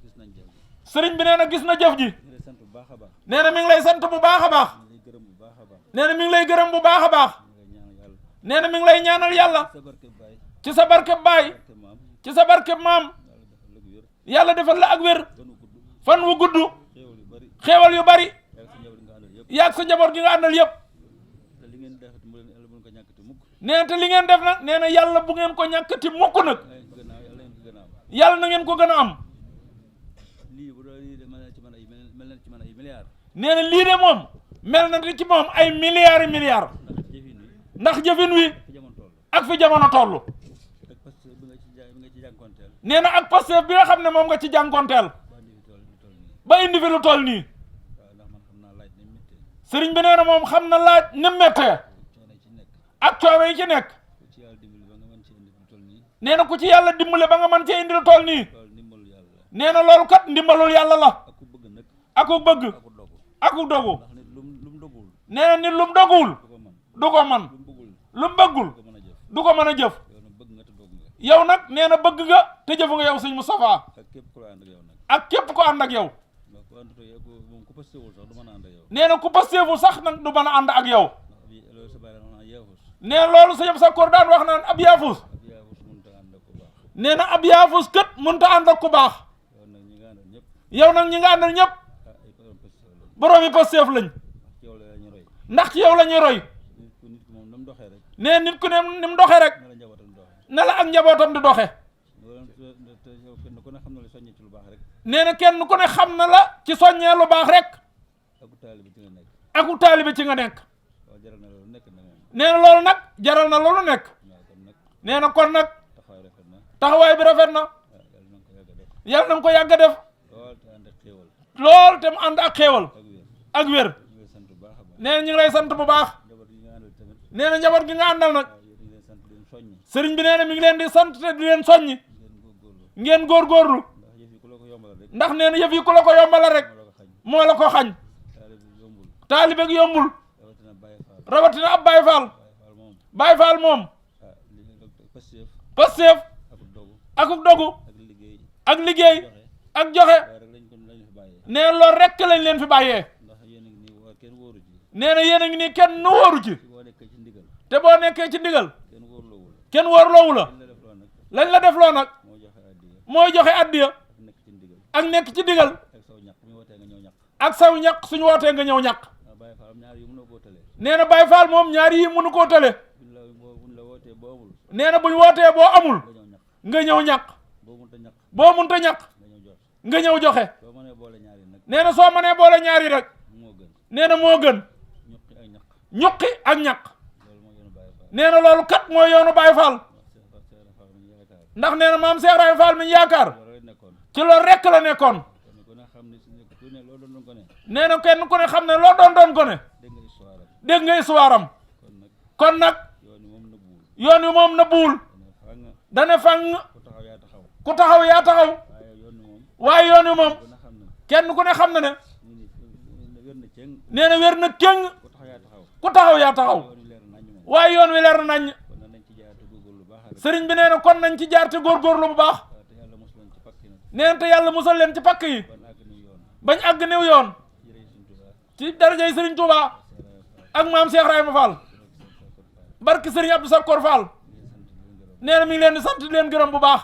gis nañ jëf ji sëriñ bi nee na gis na jëf ji ñu lay sant bu baax a baax nee na mi ngi lay sant bu baax a baax ñu lay gërëm bu baax a baax nee na mi ngi lay gërëm bu baax a baax ñu lay ñaan yàlla nee na mi ngi lay ñaanal yàlla sa barke baay ci sa barkeb baay barke maam ci sa barkeb maam yàlla defal la gu wér yàlla defal la ak wér gënu gudd fan wu gudd xéewal yu bari xéewal yu bari yàlla sa njaboot nga àndal yëpp yaag sa njaboot gi nga àndal yépp te li ngeen def mu leen yàlla bu ko ñàkkati mukk nee na te li ngeen def nag nee na yàlla bu ngeen ko ñàkkati mukk nag yàlla ngeen ko gën a am yàlla na ngeen ko gën a am lii bu doon lii de mel na ci man ay milliards nee na lii de moom mel na di ci moom ay milliards milliards ndax jëfin wi ndax jëfin wi fi jamono toll ak fi jamono toll ak parce que bi nga ci jànkonteel nee na ak Pastef bi nga xam ne moom nga ci jànkonteel ba indi fi toll nii ba indi fi lu toll nii waaw ndax man xam naa laaj ni méttee sëriñ bi nee na moom xam na laaj ni mettee coono ci nekk ak coono yi ci nekk ku ci yàlla dimbali ba nga mën ci indi fi toll nii nee na ku ci yàlla dimbale ba nga mën cee indi lu toll nii loolu ndimbalu yàlla la nee na loolu kat ndimbalul yàlla la ak ku bëgg nag aku bëgg ak ku dogu aku dogu ndax nit lum doguwul nee na nit lu mu doguwul du ko mën du ko man lu mu bëggul lu mu bëggul du ko mën a jëf du ko mën a jëf yow nag bëgg nga te dogu nga yow nag nee na bëgg nga te jëfu nga yow sëñ Moustapha ak képp ku la ànd ak yow nag ak képp ko ànd ak yow ndax ku àndut ak yow moom ku pastéwul sax du mën a ànd ak yow nee na ku pasteefu sax nag du mën a ànd ak yow ndax bi loolu sa bàyyi la yaafus nee na loolu sëñ Sakkoor daan wax naan ab yaafus ab yaafus mënut a ànd ak ku baax nee na ab yaafus kët mënta ànd ak ku baax yow nag ñi nga àndal ñëpp yow nag ñi nga àndal ñëpp ay borom pastéw la boroomi pasteef lañ ci yow la ñu roy ndax ci yow la ñuy roy nit ku moom na mu doxee rek nee nit ku ne ni mu doxee rek na la njabootam doxee na la ak njabootam di doxe te yow kenn ku ne xam na la soññee ci lu baax rek nee na kenn ku ne xam na la ci soññee lu baax rek aku taalibe ci nga nekk aku taalibe ci nga nekk waaw jaral na loolu nekk na moom nee na loolu nag jaral na loolu nekk waaw kon nag nee na kon nag taxawaay rafet na taxawaay bi rafet na waaw yàlla na nga ko yàgg a def lool te ànd ak xéewal lool te mu ànd ak xéewal ak wér ak wér ñu ngi sant bu baax a baax nee na ñu ngi lay sant bu baax njaboot yi nga àndal tamit nee na njaboot gi nga àndal nag waaw yéen leen sant leen soññi sëriñ bi nee na mi ngi leen di sant te di leen soññi ngeen góorgóorlu ngeen góorgóorlu ndax yëf yi ku la ko yombalal rek ndax nee na yëf yi ku la ko yombala rek moo la ko xañ moo la ko xañ taalibe bi yombul taalibe gi yombul rawatina Baye Fall rawatina ab Baye Fall moom Baye Fall moom ah li nga Pastef Pastef ak dogu akuk dogu ak liggéey ak liggéey joxe ak joxe waaye rek nee loolu rek lañ leen fi bàyyee. ndax yéen a ngi nii war kenn wóoru ci. nee na yéen a ngi nii kenn nu wóoru ci. boo nekkee ci ndigal. te boo nekkee ci ndigal. kenn wóorloowu la. kenn wóorloowu la. lañ la def loo nag. mooy joxe addiya. ak nekk ci ndigal. ak saw ñaq suñu wootee nga ñëw ñaq. nee na Baye Fall moom ñaar yi mënu koo tële. nee na buñ wootee boo amul. nga ñëw ñaq. boo munta ñaq. nga ñëw joxe. nee na soo mënee boole ñaari rek. nee na moo gën. ñuqi ak ñaq. nee na loolu kat mooy yoonu Baye Fall. ndax nee na maam Cheikh Ibrahima Fall mi ñu yaakaar. ci loolu rek la nekkoon. nee na kenn ku ne xam ne loo doon ko ne. dégg nga histoire am. kon nag yoon wi moom na buul. dana fang. ku taxaw yaa taxaw. waaye yoon wi moom kenn ku ne xam na ne. nee na wér na kéng. ku taxaw yaa taxaw. waaye yoon wi leer na nañ. sëriñ bi nee na kon nañ ci jaar te góorgóorlu bu baax. nee na te yàlla musal leen ci pakk yi. bañ àgg néew yoon. ci darajay sëriñ Touba. ak maam Cheikh Ibrahima Fall. barki sëriñ Abdou Sakor Fall. nee na mi ngi leen di sant di leen gërëm bu baax.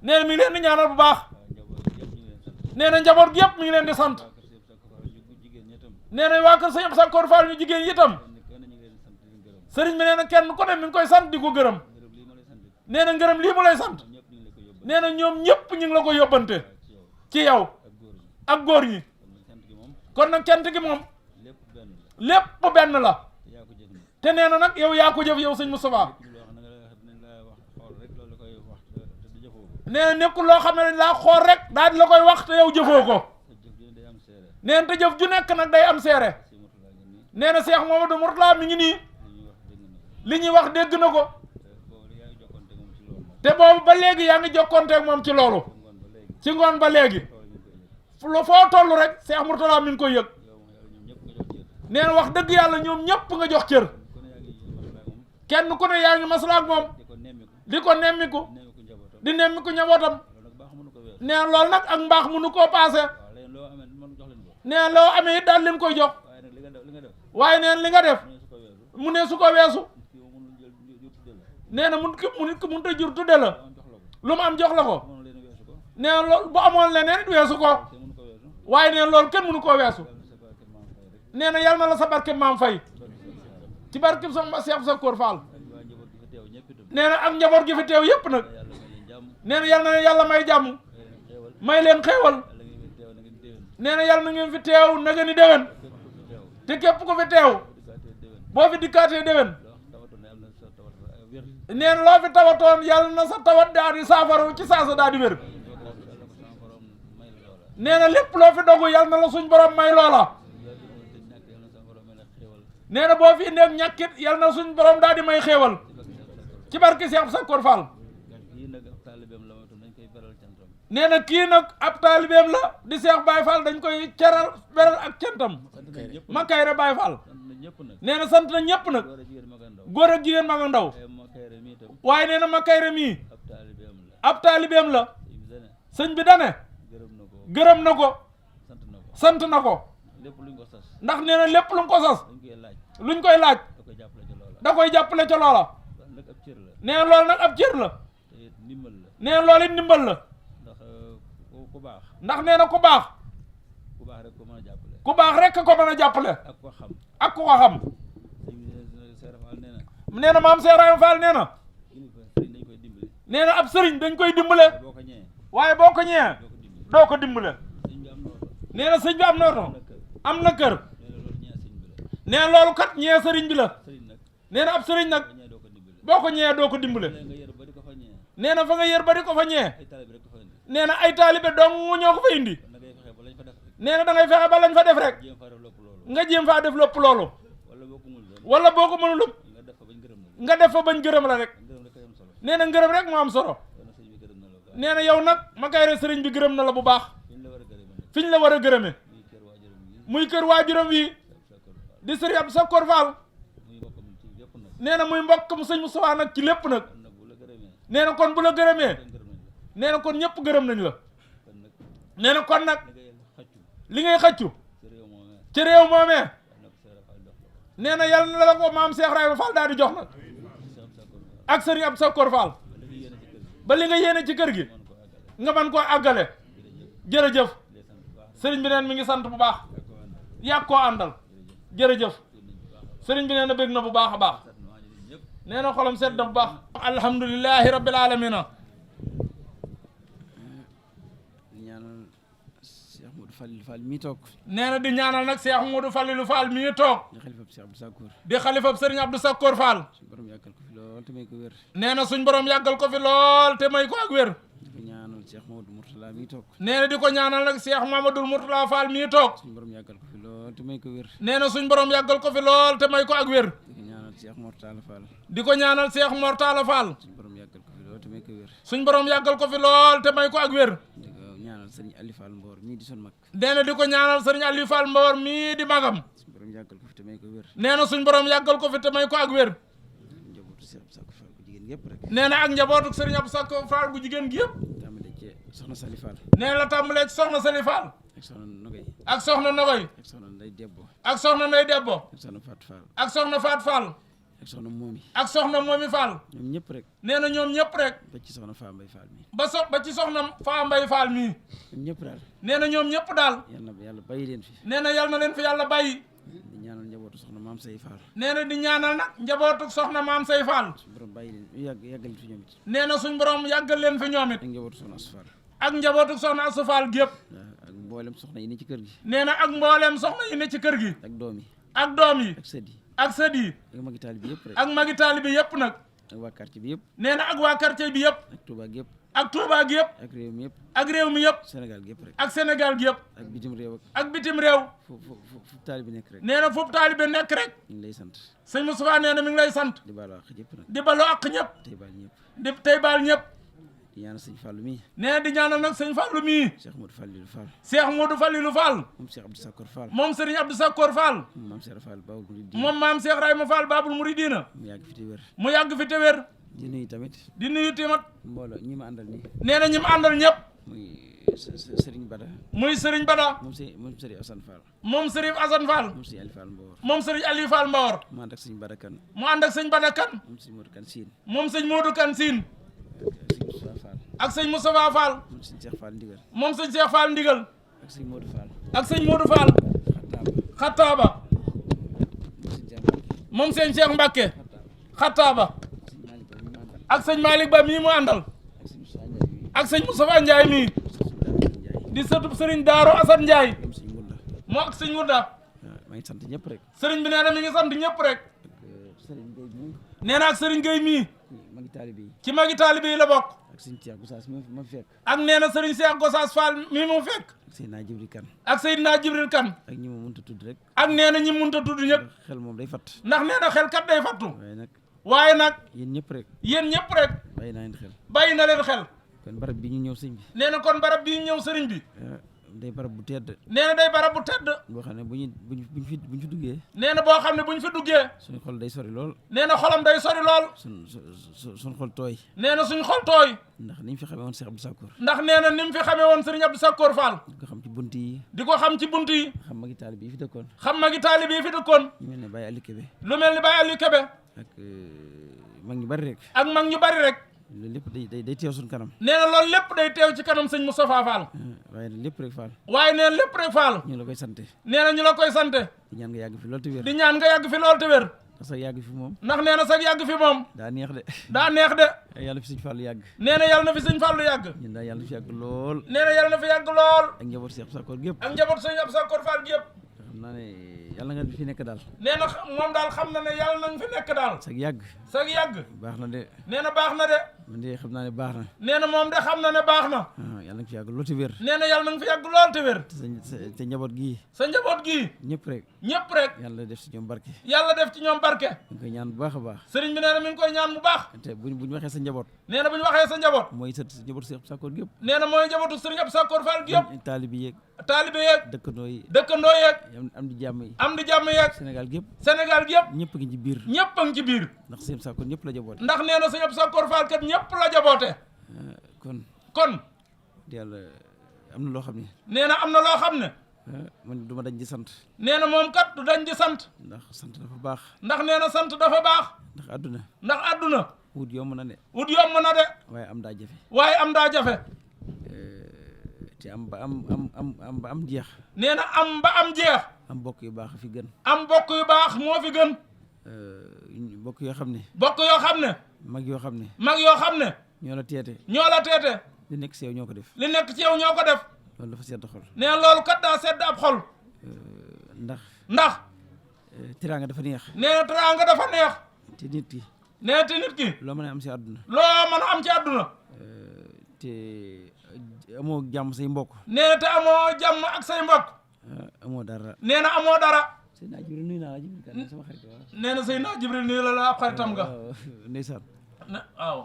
nee na mi ngi leen di ñaanal bu baax. nee na njaboot gi yëpp mi ngi leen di sant. nee na waa kër sëriñ Abdou Sakor Fall ñu jigéen yi itam. sëriñ bi nee na kenn ku ne mi ngi koy sant di ko gërëm. nee na ngërëm lii mu lay sant. nee na ñoom ñëpp ñu ngi la ko yóbbante. ci yow ak góor ñi. kon nag cant gi moom. lépp benn la. te nee na nag yow yaa ko jëf yow sëñ Moustapha. nee na nekkul loo xam ne dañ laa xool rek daal di la koy wax te yow jëfoo ko. nee na te jëf ju nekk nag day am seere. nee na Cheikh Mamadou Mourtala mi ngi nii. li ñuy wax dégg na ko. te boobu ba léegi yaa ngi jokkonteeg moom ci loolu. ci ngoon ba léegi. foo toll rek Cheikh Mourtala mi ngi koy yëg. nee na wax dëgg yàlla ñoom ñëpp nga jox cër. kenn ku ne yaa ngi maslaa ak moom. di ko nemmiku. di nemmiku njabootam. nee na loolu nag ak mbaax mënu koo paase. nee na loo amee it daal leen koy jox. waaye nee na li nga def. mu ne su ko weesu. nee na nit ki mënut a jur tudde la. lu mu am jox la ko. nee na loolu bu amoon leneen it weesu ko. waaye nee na loolu kenn mënu koo weesu. nee na yal na la sa barke maam fay. ci barke sama Cheikh Sakor Fall. nee na ak njaboot gi fi teew yépp nag. nee na yal na yàlla may jàmm. may leen xéewal. nee na yal na ngeen fi teew na ngeen di déwén. te képp ko fi teew. boo fi dikkaatee déwén. nee na loo fi tawatoon yàlla na sa tawat daal di saafaru ci saasa daal di wér. nee na lépp loo fi dogu yàlla na la suñ borom may loola. nee na boo fi indee ñàkkit yàlla na suñ borom daal di may xéewal. ci barke Cheikh Sakor Fall. nee na kii nag ab taalibeem la di Cheikh Baye Fall dañ koy ceral beral ak cantam. Makayre Baye Fall. nee na sant na ñëpp nag. góor ak jigéen mag ak ndaw. waaye nee na Makayre mii ab taalibeem la. sëñ bi dane gërëm na ko. sant na ko. ndax nee na lépp lu ko sas. luñ koy laaj. da koy jàppale ca loola. nee na loolu nag ab cër la. nee na loolu it ndimbal la. ndax nee na ku baax. ku baax rek ko mën a jàppale. ak ku ko xam. nee na maam Cheikh Ibrahima Fall nee na. nee na ab sëriñ dañ koy dimbale. waaye boo ko ñëwee doo ko dimbale. nee na sëñ bi am na oto. am na kër. nee na loolu kat ñee sëriñ bi la. nee na ab sëriñ nag boo ko ñëwee doo ko dimbale. nee na fa nga yër ba di ko fa ñëwee. nee na ay taalibe dong ñoo ko fa indi. nee na da ngay fexe ba lañ fa def rek. nga jéem faa def lépp loolu. wala boo ko mënul nga def fa bañ gërëm la rek. nee na ngërëm rek moo am solo. nee na yow nag Makayre sëriñ bi gërëm na la bu baax. fi ñu la war a gërëme. muy kër waajuram wi di sëriñ Abdou Sakor Fall. nee na muy mbokk mu sëñ Moustapha nag ci lépp nag. nee na kon bu la gërëmee. nee na kon ñëpp gërëm nañ la. nee na kon nag li ngay xëccu ci réew moomee ci réew moomee nag Seera Fall dox la ko nee na yàlla na la ko maam Cheikh Ibrahima Fall daal di jox nag ak sëriñ Abdou Sakor Fall ba li nga yéene ci kër gi nga mën koo àggale jërëjëf sëriñ bi neen mi ngi sant bu baax yàgg koo àndal jërëjëf sëriñ bi nee na bég na bu baax a baax nee na xolam sedd na bu baax alhamdulillahi rabbil alamina ñaanal Cheikh Modou Fallilou Fall mii toog nee na di ñaanal nag Cheikh Modou Fallilou Fall mii toog di xalifab Cheikh Abdou Sakor di xalifab sëriñ Abdou Sakor Fall suñu borom yàggal ko fi lool te may ko wér nee na suñ borom yàggal ko fi lool te may ko ak wér di ko ñaanal Cheikh Modou Mourtala mii toog nee na di ko ñaanal nag Cheikh Mamadou Mourtala Fall mii toog suñu borom yàggal ko fi lool te may ko wér nee na suñ borom yàggal ko fi lool te may ko ak wér di ko ñaanal Cheikh Mourtala Fall di ko ñaanal Cheikh Mortala Fall suñu borom yàggal ko fi lool te may ko wér suñ borom yàggal ko fi lool te may ko ak wér di ko ñaanal sëriñ Ali Fall Mboor mii di son mag nee na di ko ñaanal sëriñ Aliou Fall Mbawar mii di magam suñu borom yàggal ko fi te may ko wér nee na suñ borom yàggal ko fi te may ko ak wér njabootu Cheikh Abdou Sakor Fall bu jigéen yëpp rek nee na ak njabootu sëriñ Abdou Sakor Fall bu jigéen gi yëpp tàmbale ci soxna Sali Fall nee na la tàmbalee ci soxna Sali Fall ak soxna Nogay ak soxna Nogoy ak soxna Ndey Debbo ak soxna Ndey Debbo ak soxna Fatou Fall ak soxna Faat Fall ak soxna Momi ak soxna Momi Fall ñoom ñëpp rek nee na ñoom ñëpp rek ba ci soxna Fa Mbay Fall mi ba ci soxna Faa Mbay Fall mii ñoom ñëpp daal nee na ñoom ñëpp daal yàlla bàyyi leen fi nee na yal na leen fi yàlla bàyyi di ñaanal njabootu soxna Maam Say Fall nee na di ñaanal nag njabootu soxna Maam Say Fall suñu borom bàyyi leen yàggal fi ñoom it nee na suñ borom yàggal leen fi ñoom it ak njabootu soxna Asu Fall ak njabootu soxna Asu Fall gépp ak mboolem soxna yi ne ci kër gi nee na ak mbooleem soxna yi ne ci kër gi ak doom yi ak doom yi ak sët yi ak sët yi ak magi taali bi yëpp rek ak magi taalibe yëpp nag ak waa quartier bi yëpp nee na ak waa quartier bi yëpp ak Touba gi yëpp ak Touba gi yëpp ak réew mi yëpp ak réew mi yëpp Sénégal gi yëpp rek ak Sénégal gi yëpp ak bitim réew ak bitim réew fu taali bi nekk rek nee na foofu taalibe nekk rek ñu ngi lay sant sëñ Moustapha nee na mi ngi lay sant di baalu àq ñëpp nag di balu ak ñëpp tey baal ñëpp di tey baal ñëpp di ñaanal sëñ Fallou mii nee na di ñaanal nag sëñ Fallou mii Cheikh Modou Fallilou Fall Cheikh Modou Fallilou Fall moom Cheikh Abdou Sakor Fall moom Serigne Abdou Sakor Fall moom Maam Cheikh Fall Babul Mouridina moom maam Cheikh Rayma Fall Babul Mouridina mu yàgg fi te wér mu yàgg fi te wér di nuyu tamit di nuyu tamit mbooloo ñi ma àndal nii nee na ñi mu àndal ñëpp muy Serigne Bada muy Serigne Bada moom Serigne Assane Fall moom Serigne Assane Fall moom Serigne Ali Fall Mbawar moom Serigne Aliou Fall Mbawar mu ànd ak Serigne Bada Kane mu ànd ak sëñ Bada Kane moom Serigne Modou Kane Sine moom sëñ Modou Kane Sine Serigne Moustapha Fall ak sëñ Moustapha Fall moom Serigne Cheikh Fall Ndigal moom sëñ Cheikh Fall Ndigal ak Serigne Modou Fall ak sëñ Modou Fall Xattaaba Xattaaba moom Serigne Cheikh Mbacke moom sëñ Cheikh Mbacke Xattaaba ak sëñ Malick Ba mii mu àndal ak sëñ Moustapha Ndiaye mii di sëtub Serigne Darou Assane Ndiaye moom Serigne Mounda moo ak sëñ Wunda maa ngi sant ñëpp rek Serigne bi nee na mi ngi sant ñëpp rek ak Serigne Gueye mii nee na ak Serigne Gueye mii ma ngi taalibe yi ci magi taalibe yi la bokk ak Serigne Cheikh Gossas ma fi fekk ak nee na Serigne Cheikh Gossas Fall mii mu fekk ak Seydina Jibril Kane ak Seydina Jibril Kane ak ñi ma mënta tudd rek ak nee na ñi munta tudd ñëpp xel moom day fatt ndax nee na xel kat day fattu waaye waaye nag nag yéen ñëpp rek yéen ñëpp rek bàyyi naa leen xel bàyyi na leen xel kon barab bi ñu ñëw sëñ bi nee na kon barab bii ñëw sëriñ bi day barab bu tedd nee na day barab bu tedd boo xam ne buñ fi duggee nee na boo xam ne buñ fi duggee suñu xol day sori lool nee na xolam day sori lool suñ xol tooy nee na suñ xol tooy ndax ni ñu fi xamee woon Cheikh Abdou Sakor ndax nee na ni mu fi xamee woon sëriñ Abdou Sakor Fall di ko xam ci bunt yi di ko xam ci bunt yi xam magi taalibe yi fi dëkkoon xam magi taalibe yi fi dëkkoon ñu mel ne Baye Aliou Kébé lu mel ni Baye Aliou Kébé ak mag ñu bari rek ak mag ñu bari rek loolu lépp day teew suñ kanam nee na loolu lépp day teew ci kanam sëñ Moustapha Fall waaye lépp rek Fall waaye nee na lépp rek Fall ñu ngi la koy sante nee na ñu la koy sante di ñaan nga yàgg fi lool te wér di ñaan nga yàgg fi lool te wér ndax sax yàgg fi moom ndax nee na sax yàgg fi moom daa neex de daa neex de yàlla fi sëñ Fall yàgg nee na yàlla na fi sëñ Fallu yàgg ñun daal yàlla fi yàgg lool nee na yàlla na fi yàgg lool ak njaboot Cheikh Abdou Sakor gépp ak njaboot sëñ Abdou Sakor Fall gi yëpp xam naa ne yàlla nga fi nekk daal nee na moom daal xam na ne yàlla nañ fi nekk daal sax yàgg sax yàgg baax na de nee na baax na de man de xam naa ne baax na nee na moom de xam na ne baax na yàlla nga fi yàgg lool te wér nee na yàlla na nga fi yàgg lool te wér te njaboot gii sa njaboot gii ñëpp rek ñëpp rek yàlla def si ñoom barke yàlla def ci ñoom barke ñu ngi koy ñaan bu baax a baax sëriñ bi nee na mi ngi koy ñaan bu baax te buñ waxee sa njaboot nee na bu ñu waxee sa njaboot mooy sa njaboot Cheikh Abdou Sakor gépp nee na mooy njabootu sëriñ Abdou Sakor Fall gi yëpp taalibi yeeg taalibe yeeg dëkkandoo yi dëkkandoo yeeg am di jàmm yi am di jàmm yeeg Sénégal gépp Sénégal gi yëpp ñëpp a ngi ci biir ñëpp a ngi ci biir ndax Cheikh Abdou Sakor ñëpp la jaboote ndax nee na sëñ Abdou Sakor Fall kat ñëpp la jaboote kon kon yàlla am na loo xam ne nee na am na loo xam ne man du ma dañ di sant. nee na moom kat du dañ di sant. ndax sant dafa baax. ndax nee na sant dafa baax. ndax àdduna. ndax àdduna. wut yomb na de. wut yomb na de. waaye am daa jafe. waaye am daa jafe. te am ba ba am jeex. nee na am ba am jeex. am bokk yu baax fi gën. am bokk yu baax moo fi gën. bokk yoo xam ne. bokk yoo xam ne. mag yoo xam ne. mag yoo xam ne. ñoo la teete. ñoo la teete. li nekk si yow ñoo ko def. li nekk ci yow ñoo ko def. loolu dafa sedd xol. nee loolu kat daa sedd ab xol. ndax. teraanga dafa neex. nee na teraanga dafa neex. te nit ki. nee te nit ki. loo mën a am si àdduna. loo mën a am ci àdduna. te amoo jàmm say mbokk. nee na te amoo jàmm ak say mbokk. amoo dara. nee na amoo dara. Seydina Jibril nuyu naa la Jibril kan sama xarit waaw. nee na Seydina Jibril nuyu la ab xaritam nga. ndeysaan. waaw.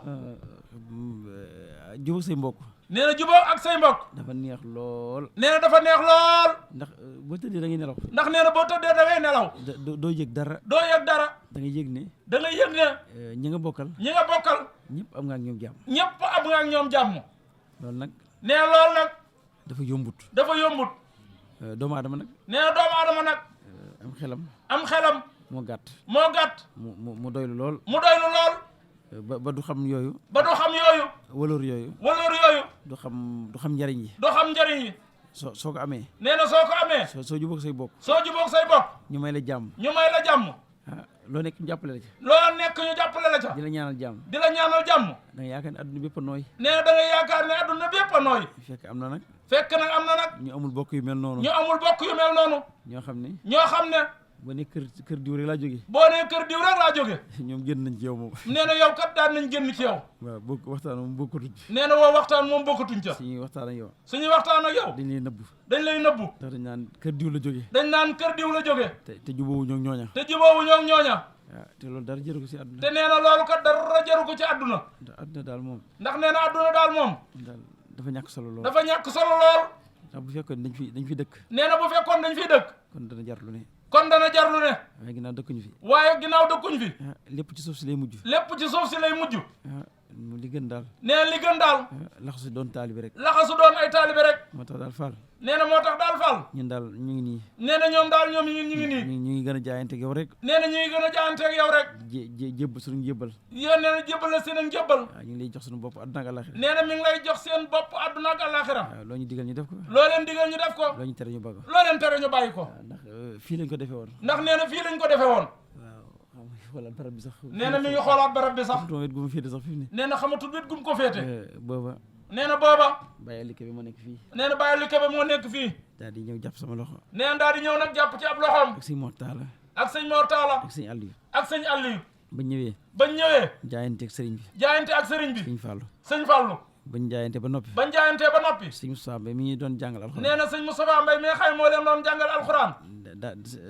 jubóo say mbokk. nee na jubóo ak say mbokk. dafa neex lool. nee na dafa neex lool. ndax boo tëddee da ngay nelaw. ndax nee na boo tëddee da ngay nelaw. doo yëg dara. doo yëg dara. da ngay yëg ne. da ngay yëg ne. ñi nga bokkal. ñi nga bokkal. ñëpp am nga ak ñoom jàmm. ñëpp am nga ak ñoom jàmm. loolu nag. nee loolu nag. dafa yombut. dafa yombut. doomu aadama nag. nee na doomu aadama nag. am xelam. am xelam. moo gàtt. moo gàtt. mu doylu lool. mu doylu lool. ba du xam yooyu. ba du xam yooyu. waloor yooyu. waloor yooyu. du xam njariñ yi. du xam njariñ yi. soo ko amee. nee na soo ko amee. soo jubóog say bokk. soo jubóog say bokk. ñu may la jàmm. ñu may la jàmm. loo nekk ñu jàppale la ca. loo nekk ñu jàppale la ca. di la ñaanal jàmm. di la ñaanal jàmm. da nga yaakaar ne adduna bépp a nooy. nee na da ngay yaakaar ne adduna bépp a nooy. fekk am na nag. fekk nag am na nag. ñu amul bokk yu mel noonu. ñu amul bokk yu mel noonu. ñoo xam ne. ñoo xam ne. boo ne kër diw rek laa jóge. boo nee kër diw rek laa jóge. ñoom génn nañ ci yow moom. nee na yow kat daan nañ génn ci yow. waaw bokk waxtaan moom bokkatuñ ci. nee na woo waxtaan moom bokkatuñ ca. suñuy waxtaan ak yow. suñuy waxtaan ak yow. dañ lay nëbbu. dañ lay nëbbu. ndax dañ naan kër diw la jóge. dañ naan kër diw la jóge. te jubóowu ñoo ñooña. te jubóowu ñoo ñooña. waaw te loolu dara jëru ko ci àdduna. te nee na loolu kat dara jëru ko ci àdduna. ndax àdduna daal moom. ndax nee na àdduna daal moom. daal dafa ñàkk solo lool. dafa ñàkk solo lool. ndax bu fekkoon dañ fi dëkk. nee na bu fekkoon dañ fiy dëkk. kon dana jar lu ne. kon dana jar lu ne. waaye ginnaaw dëkkuñu fi. waaye ginnaaw dëkkuñ fi. lépp ci suuf si lay mujj. lépp ci suuf si lay mujj. li gën daal. nee li gën daal. laxasu doon taalibe rek. laxasu doon ay taalibe rek. moo tax daal Fall. nee na moo tax daal Fall. ñun daal ñu ngi nii. nee na ñoom daal ñoom ñu ngi nii. ñu ngi gën a jaayante ak yow rek. nee na ñu ngi gën a jaayante ak yow rek. jébb suñu jébbal. yéen nee na jébbal la seen jébbal. waaw ñu ngi lay jox suñu bopp àdduna ak àllaaxira. nee na mi ngi lay jox seen bopp àdduna ak àllaaxira. waaw loo ñu digal ñu def ko. loo leen digal ñu def ko. loo ñu tere ñu bëgg. loo leen tere ñu bàyyi ko. ndax fii lañ ko defee woon. ndax nee na fii lañ ko defee woon. waaw xoolal barab bi sax. nee na mi ngi xoolaat barab bi sax. xamatuma wet gu ma féete sax fi mu ne. nee na xamatul wet gu mu ko féete. booba. nee na booba. bàyyi li bi ma nekk fii. nee na bàyyi li kebe moo nekk fii. daal di ñëw jàpp sama loxo. nee na daal di ñëw nag jàpp ci ab loxoom. ak sëñ Mor Talla. ak sëñ Mor Talla. ak sëñ Aliou. ak sëñ Aliou. bañ ñëwee. bañ ñëwee. jaayante ak sëriñ bi. jaayante ak sëriñ bi. sëñ Fallou. sëñ Fallou. bañ jaayante ba noppi. bañ jaayante ba noppi. sëñ Moustapha Mbaye mi ñu doon jàngal alxuraan. nee na sëñ Moustapha Mbaye mi nga xam moo leen doon jàngal alxuraan.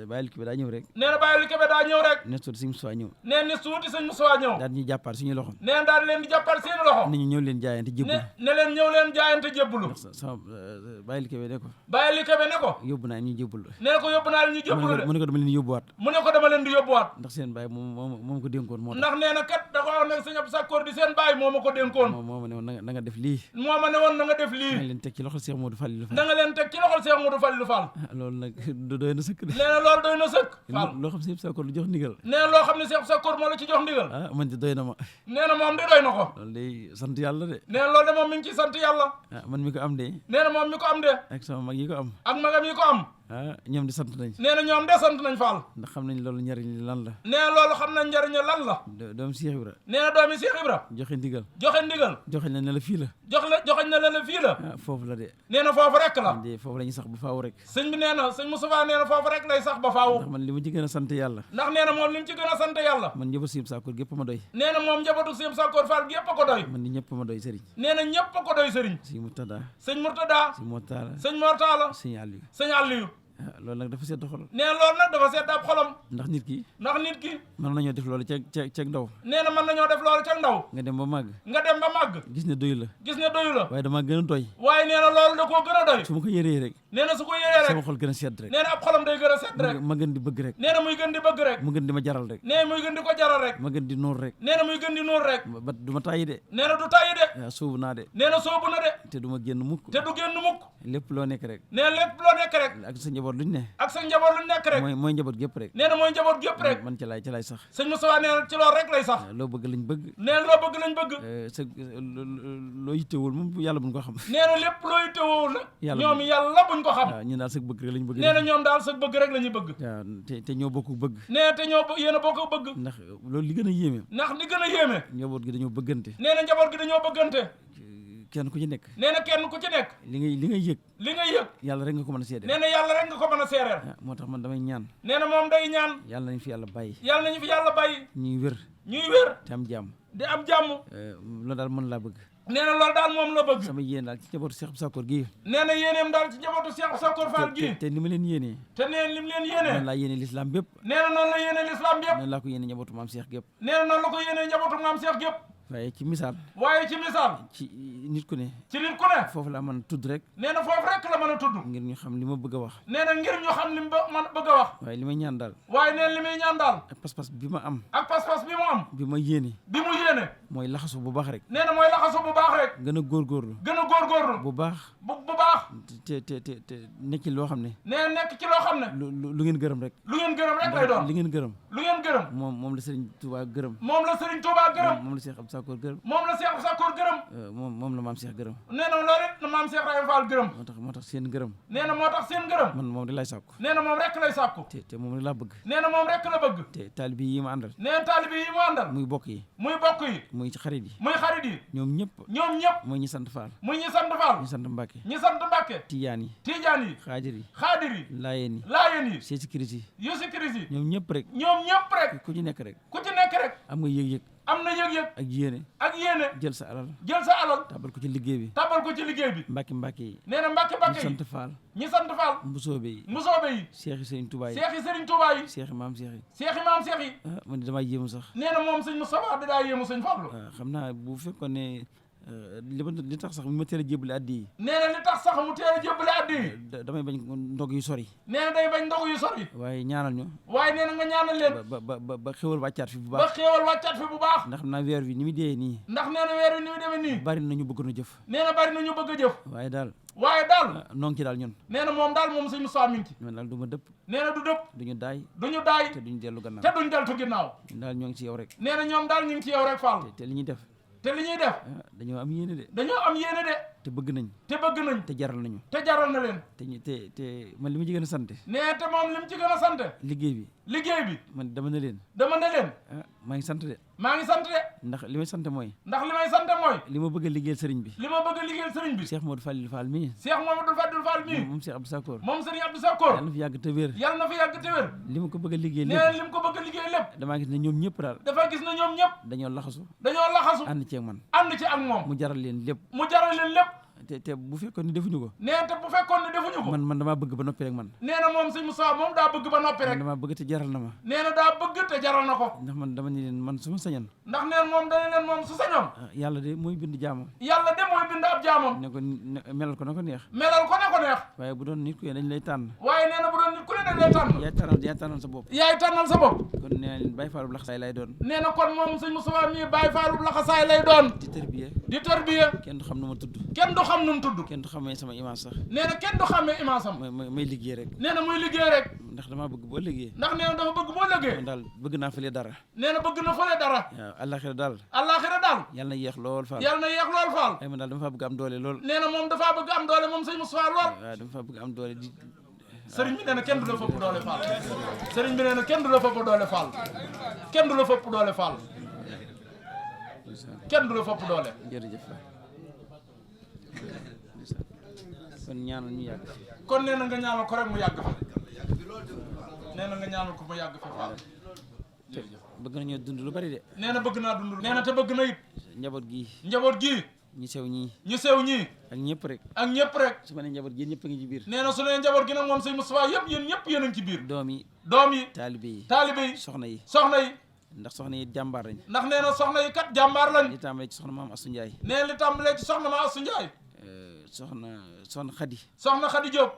bàyyil ki bi daa ñëw rek. nee na bàyyil ki bi daa ñëw rek. ne suuti sëñ Moustapha ñëw. nee ni suuti sëñ Moustapha ñëw. daal ñuy jàppaat suñu loxo. nee na daal di leen di jàppal seeni loxo. ne ñu ñëw leen jaayante jébbalu. ne leen ñëw leen jaayante jébbalu. sama bàyyil ki bi ne ko. bàyyil ki bi ne ko. yóbbu naa ñu jébbalu. nee ko yóbbu naa ñu jébbalu de. mu ne ko dama leen yóbbuwaat. mu ne ko dama leen di yóbbuwaat. ndax seen baay moom ko dénkoon moo tax. ndax nee na kat da ko wax ne sëñ Abdou Sakkoor di seen baay moo ma ko dénkoon. moo ma ne woon na nga def lii. moo ma ne woon na nga def lii. da nga leen teg ci loxol Cheikh Modou Fallilou Fall. da nga leen teg ci loxol Cheikh Modou Fallilou Fall. loolu nag doy na sëkk de. nee na loolu doy na sëkk. Fall loo xam ne Cheikh Sakkoor lu jox ndigal. nee na loo xam ne Cheikh Sakkoor moo la ci jox ndigal. man de doy na ma. nee na moom de doy na ko. loolu day sant yàlla de. nee na loolu de moom mi ngi ciy sant yàlla. man mi ko am de. nee na moom mi ko am de. ak sama mag yi ko am. ak magam yi ko am. ñoom di sant nañ. nee na ñoom de sant nañ Fall. ndax xam nañ loolu njariñ li lan la. nee na loolu xam nañ njariñ lan la. doomu Cheikh Ibra. nee na doomi Cheikh Ibra. joxe ndigal. joxe ndigal. joxe na ne la fii la. joxeñ na la fii la. foofu la de. nee na foofu rek la. foofu la ñuy sax ba faaw rek. sëñ bi nee na sëñ Moustapha nee na foofu rek lay sax ba faaw. ndax man li ma ci gën a sant yàlla. ndax nee na moom li mu ci gën a sant yàlla. man njabootu Sëñ Sakkoor gépp ma doy. nee na moom njabootu Sëñ Sakkoor Fall gépp a ko doy. man ni ñëpp ma doy sëriñ. nee na ñëpp a ko doy sëriñ. sëñ Murtada. sëñ Murtada. sëñ Mor Talla. sëñ Mor Talla. sëñ Aliou. sëñ Aliou. loolu nag dafa sedd xol. nee na loolu nag dafa sedd ab xolam. ndax nit ki. mën nañoo def loolu ceeg ndaw. nee na mën nañoo def loolu ceeg ndaw. nga dem ba màgg. gis ne doyu la. waaye damaa gën a doy. waaye nee na loolu da koo gën a doy. su ma ko yëree rek. nee na su ko yëree rek. sama xol gën a sedd rek. nee na ab xolam day gën a sedd rek. ma gën di bëgg rek. nee na muy gën di bëgg rek. mu gën di ma jaral rek. nee muy gën di ko jaral rek. ma gën di nóor rek. nee na muy gën di nóor rek. ba du ma tàyyi de. nee na du tàyyi de. waaw sóobu naa de. nee na soobu na de. te du ma génn mukk. te du génn mukk. lépp loo nekk rek nee lépp loo nekk rek ak sa njaboot luñ ne ak sa njaboot lu nekk rek mooy njaboot gépp rek nee na mooy njaboot gépp rek man ci laay sax sëñ Moustapha nee na ci loolu rek lay sax loo bëgg lañ bëgg nee na loo bëgg lañ bëgg sa loo yittewul moom yàlla buñ ko xam nee na lépp loo yittewul Yàlla ñoom yàlla buñ ko xam waaw ñun daal sa bëgg rek lañ bëgg nee na ñoom daal sa bëgg rek la ñuy bëgg waaw te ñoo bokk bëgg nee na te ñoo yéen a bokk bëgg ndax loolu li gën a yéeme ndax li gën a yéeme njaboot gi dañoo bëggante nee na njaboot gi dañoo bëggante kenn ku ci nekk nee na kenn ku ci nekk li ngay yëg li nga yëg yàlla rek nga ko mën a seede nee na yàlla rek nga ko mën a seereel moo tax man damay ñaan nee na moom day ñaan yàlla nañ fi yàlla bàyyi yàlla nañu fi yàlla bàyyi ñuy wér ñuy wér te am jàmm di am jàmm loolu daal mën laa bëgg nee na loolu daal moom la bëgg sama yéen daal ci njabootu Cheikh Abdou Sakor gii nee na yéeneem daal ci njabootu Cheikh Sakor Fall gii te ni ma leen yéenee te nee lim leen yéenee noonu laa yéene l'islam bépp nee na noonu la yéene l'islam bi yëpp noonu laa ko yéene njabootu maam Cheikh gépp nee na noonu la ko yéene njabootu maam Cheikh gépp waaye ci misaal waaye ci misaal ci nit ku ne ci nit ku ne foofu laa mën a tudd rek nee na foofu rek la mën a tudd ngir ñu xam li ma bëgg a wax nee na ngir ñu xam li mu man bëgg a wax waaye li may ñaan daal waaye nee na li muy ñaan daal ak pas-pas bi ma am ak pas-pas bi mu am bi ma yéene bi mu yéene mooy laxasu bu baax rek nee na mooy laxasu bu baax rek gën a góorgóorlu gën a góorgóorlu bu baax bu baax te nekk ci loo xam ne nee na nekk ci loo xam ne lu ngeen gërëm rek lu ngeen gërëm rek lay doon li ngeen gërëm lu ngeen gërëm moom la Serigne Touba gërëm moom la Serigne Touba gërëm moom la Cheikh Abdou Sakor gërëm moom la Cheikh Sakor gërëm moom la maam Cheikh gërëm nee na loolu it na maam Cheikh Ibrahima Fall gërëm moo tax seen gërëm nee na moo tax seen gërëm man moom di lay sàkku nee na moom rek lay sàkku te moom rek laa bëgg nee na moom rek la bëgg te taalibe yi ma àndal nee na taalibe yi mu àndal muy bokk yi muy bokk yi muy ci xarit yi muy xarit yi ñoom ñëpp muy ñi sant Fall muy ñi sant Fall ñi sant Mbacke ñi sant Mbacke Tijaan yi Tijaan yi Xaadir yi Xaadir yi Laayeen yi Laayeen yi sécurité yi Yusi Kiris yi ñoom ñëpp rek ku ci nekk rek ku ci nekk rek am nga yëg-yëg am na yëg-yëg ak yéene jël sa alal tabal ko ci liggéey bi Mbacke yi nee na Mbacke ñi sant Fall ñi sant Fall mbusoobe yi Cheikh yi Serigne Touba yi Cheikh yi maam Cheikh yi man di damaa yéemu sax nee na moom sëñ Moustapha da daa yéemu sëñ Fallu xam naa bu fekkoon ne li tax sax mu ma teel a jébbale addi yi nee na li tax sax mu teel a jébbale addi yi damay bañ ndog yu sori nee na day bañ ndog yu sori waaye ñaanal ñu waaye nee na nga ñaanal leen ba xéwal wàccaat fi bu baax ndax xam naa weer wi ni mu dee nii ndax nee na weer wi ni mu demee nii bari nañu bëgg na jëf nee na bari nañu bëgg a jëf waaye daal noo ngi ci daal ñun nee na moom sëñ Moustapha mi ngi ci man daal du ma dëpp nee na du dëpp duñu daay te duñu dellu gannaaw te duñ deltu ginnaaw ñun daal ñoo ngi ci yow rek nee na ñoom daal ñu ngi ci yow rek Fall te li ñuy def dañoo am yéene de te bëgg nañ te jaral nañu na leen te man li ma ci gën a sant nee te moom li mu ci gën a sant liggéey bi man dama ne leen maa ngi sant de ndax li may sant mooy li ma bëgg a liggéeyal sëriñ bi Cheikh Modou Fallil Fall mii moom Cheikh Abdou Sakor moom Serigne Abdou Sakor yàlla na fi yàgg te wér li ma ko bëgg a liggéey lépp damaa gis ne ñoom ñëpp daal dañoo laxasu ànd ci ak man moom mu jaral leen lépp te bu fekkoon ni defuñu ko man damaa bëgg ba noppi rek man nee na moom sëñ Moussa moom daa bëgg ba noppi rek damaa bëgg te jaral na ma nee na daa bëgg te jaral na ko ndax man dama ni leen man su ma sañoon ndax neen moom dana leen moom su sañoon yàlla de mooy bind jaamam ab jaamam ne ko melal ko na ko neex waaye bu doon nit ku ne dañ lay tànn waaye nee na bu doon nit ku ne dañ lay tànn yaay tànnal sa bopp kon nee na leen Baye Fallou laxasaay lay doon nee na kon moom sëñ Moussa mii Baye Fallou laxasaay lay doon di tërbiye kenn du xam nu ma tudd kenn du xam nu mu tudd kenn du xamee sama image sax nee na kenn du xamee image am may liggéey rek nee na muy liggéey rek ndax damaa bëgg boo liggéey ndax nee na dafa bëgg boo liggéey man daal bëgg naa fële dara nee na bëgg na fële dara waaw àllaaxira daal yàlla na yéex lool faal ay man daal dama faa bëgg am doole lool nee na moom dafaa bëgg am doole moom sëñ Moustapha lool waaw dama faa bëgg am doole di sëriñ bi nee na kenn du la fëpp doole faal sëriñ bi nee na kenn du la fëpp doole faal kenn du la fëpp doole faal kenn du la fëpp doole jërëjëf kon ñaanal ñu yàgg kon nee na nga ñaanal ko rek mu yàgg fa nee na nga ñaanal ko mu yàgg fa faal bëgg nañoo dund lu bari de nee na bëgg naa dund nee na te bëgg na it njaboot gii ñu sew ñii ak ñëpp rek su ma nee njaboot gi ñëpp a ngi ci biir nee na su nee njaboot gi nag moom sëñ Moustapha yëpp yéen ñëpp yéen a ngi ci biir doom yi taalibe yi soxna yi ndax soxna yi jàmbaar lañ ndax nee na soxna yi kat jàmbaar lañ li tàmbalee ci soxna maam Assou Ndiaye nee li tàmbalee ci soxna maam Assou Ndiaye soxna Khady Diop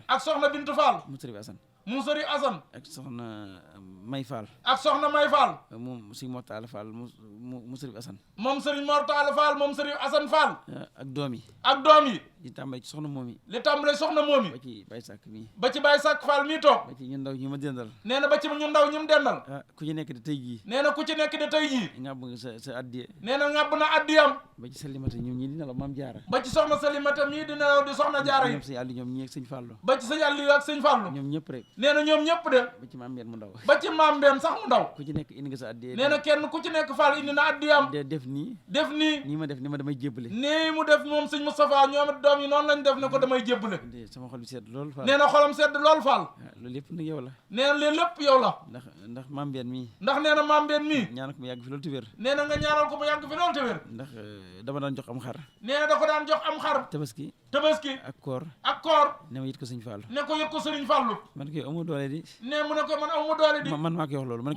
ak soxna Bintu Fall mu Sëriñ Assane ak soxna May Fall moom Sëriñ Mortala Fall mu Sëriñ Assane moom Sëriñ Mortala Fall moom Sëriñ Assane Fall ak doom yi li tàmbale ci soxna moom yi li tàmbale soxna moom ba ci Baye Sàkk mi ba ci Baye Sàkk Fall mii toog ba ci ñu ndaw ñi ma dendal nee na ba ci ñu ndaw ñi mu dendal ku ci nekk di tey jii nee na ku ci nekk di tey jii ngàbb nga sa addiye nee na ngàbb na addiyam ba ci Salimata ñoom ñii di nelaw maam jaara ba ci soxna Salimata mii di nelaw di soxna jaara yi ñoom sëñ Aliou ñoom ñii ak sëñ Fallou ba ci sëñ Aliou ak sëñ Fallou ñoom ñëpp rek nee na ñoom ñëpp de ba ci maam Mbène mu ndaw ba ci maam Mbène sax mu ndaw ku ci nekk indi nga sa addiye nee na kenn ku ci nekk Fall indi na addiyam def nii nii ma def ni ma damay jébbale nii mu def moom sëñ Moustapha ñoom it doom yi noonu lañ def ne ko damay jébbale sama xol bi sedd lool Fall nee na xolam sedd lool Fall loolu lépp nag yow la nee na leen lépp yow la ndax maam Mbène mii ndax nee na maam Mbène mii ñaanal ko mu yàgg fi loolu te wér nee na nga ñaanal ko mu yàgg fi loolu te wér ndax dama daan jox am xar nee na da ko daan jox am xar tabaski ak koor ne ma yit ko sëñ Fallou ne ko yit ko sëriñ Fallou man ko yow amoo doole di ne mu ne ko man amoo doole di man maa koy wax loolu man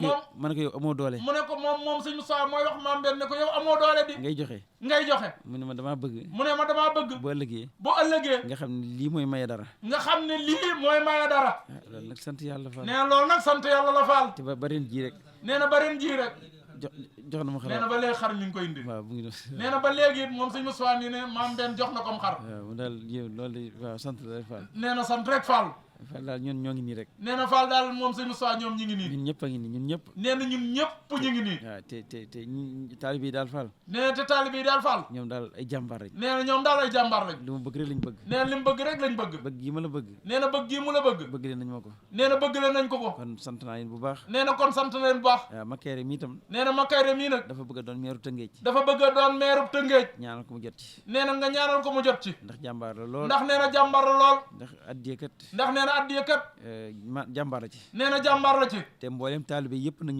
ko yow amoo doole mu ne ko moom sëñ Moussa mooy wax maam Mbène ne ko yow amoo doole di ngay joxe mu ne ma damaa bëgg bu ëllëgee nga xam ne lii mooy maye dara loolu nag sant yàlla Fall nee na loolu nag sant yàlla la Fall te ba ren jii rek nee na ba ren jii rek jox na ma xar nee na ba léegi xar ñu ngi koy indi waaw bu ngi doon nee na ba léegi it moom sëñ Moussa nii ne maam Mbène jox na kom xar waaw mu daal yow loolu waaw sant la Fall nee na sant rek Fall daal ñun ñoo ngi nii rek nee na Fall daal moom sëñ Moussa ñoom ñi ngi nii ñun ñëpp a ngi nii ñun ñëpp nee na ñun ñëpp ñu ngi nii waaw te taalibe yi daal Fall nee na te taalibe yi daal Fall ñoom daal ay jàmbaar lañ nee na ñoom daal ay jàmbaar lañ li mu bëgg rek lañ bëgg nee na li mu bëgg rek lañ bëgg bëgg gi ma la bëgg nee na bëgg gi mu la bëgg leen nañ ma ko nee na bëgg leen nañ ko kon sant naa leen bu baax nee na kon sant na leen bu baax waaw Makayre mi itam nee na Makayre mii nag dafa bëgg a doon meeru Tëngéej dafa bëgg a doon meeru Tëngéej ñaanal ko mu jot ci nee na nga ñaanal ko mu jot ci ndax jàmbaar la lool ndax nee na jàmbaar la lool ndax addiye ndax nee na addiye kat jàmbaar la ci nee na jàmbaar la ci te mboolem taalibe yëpp nag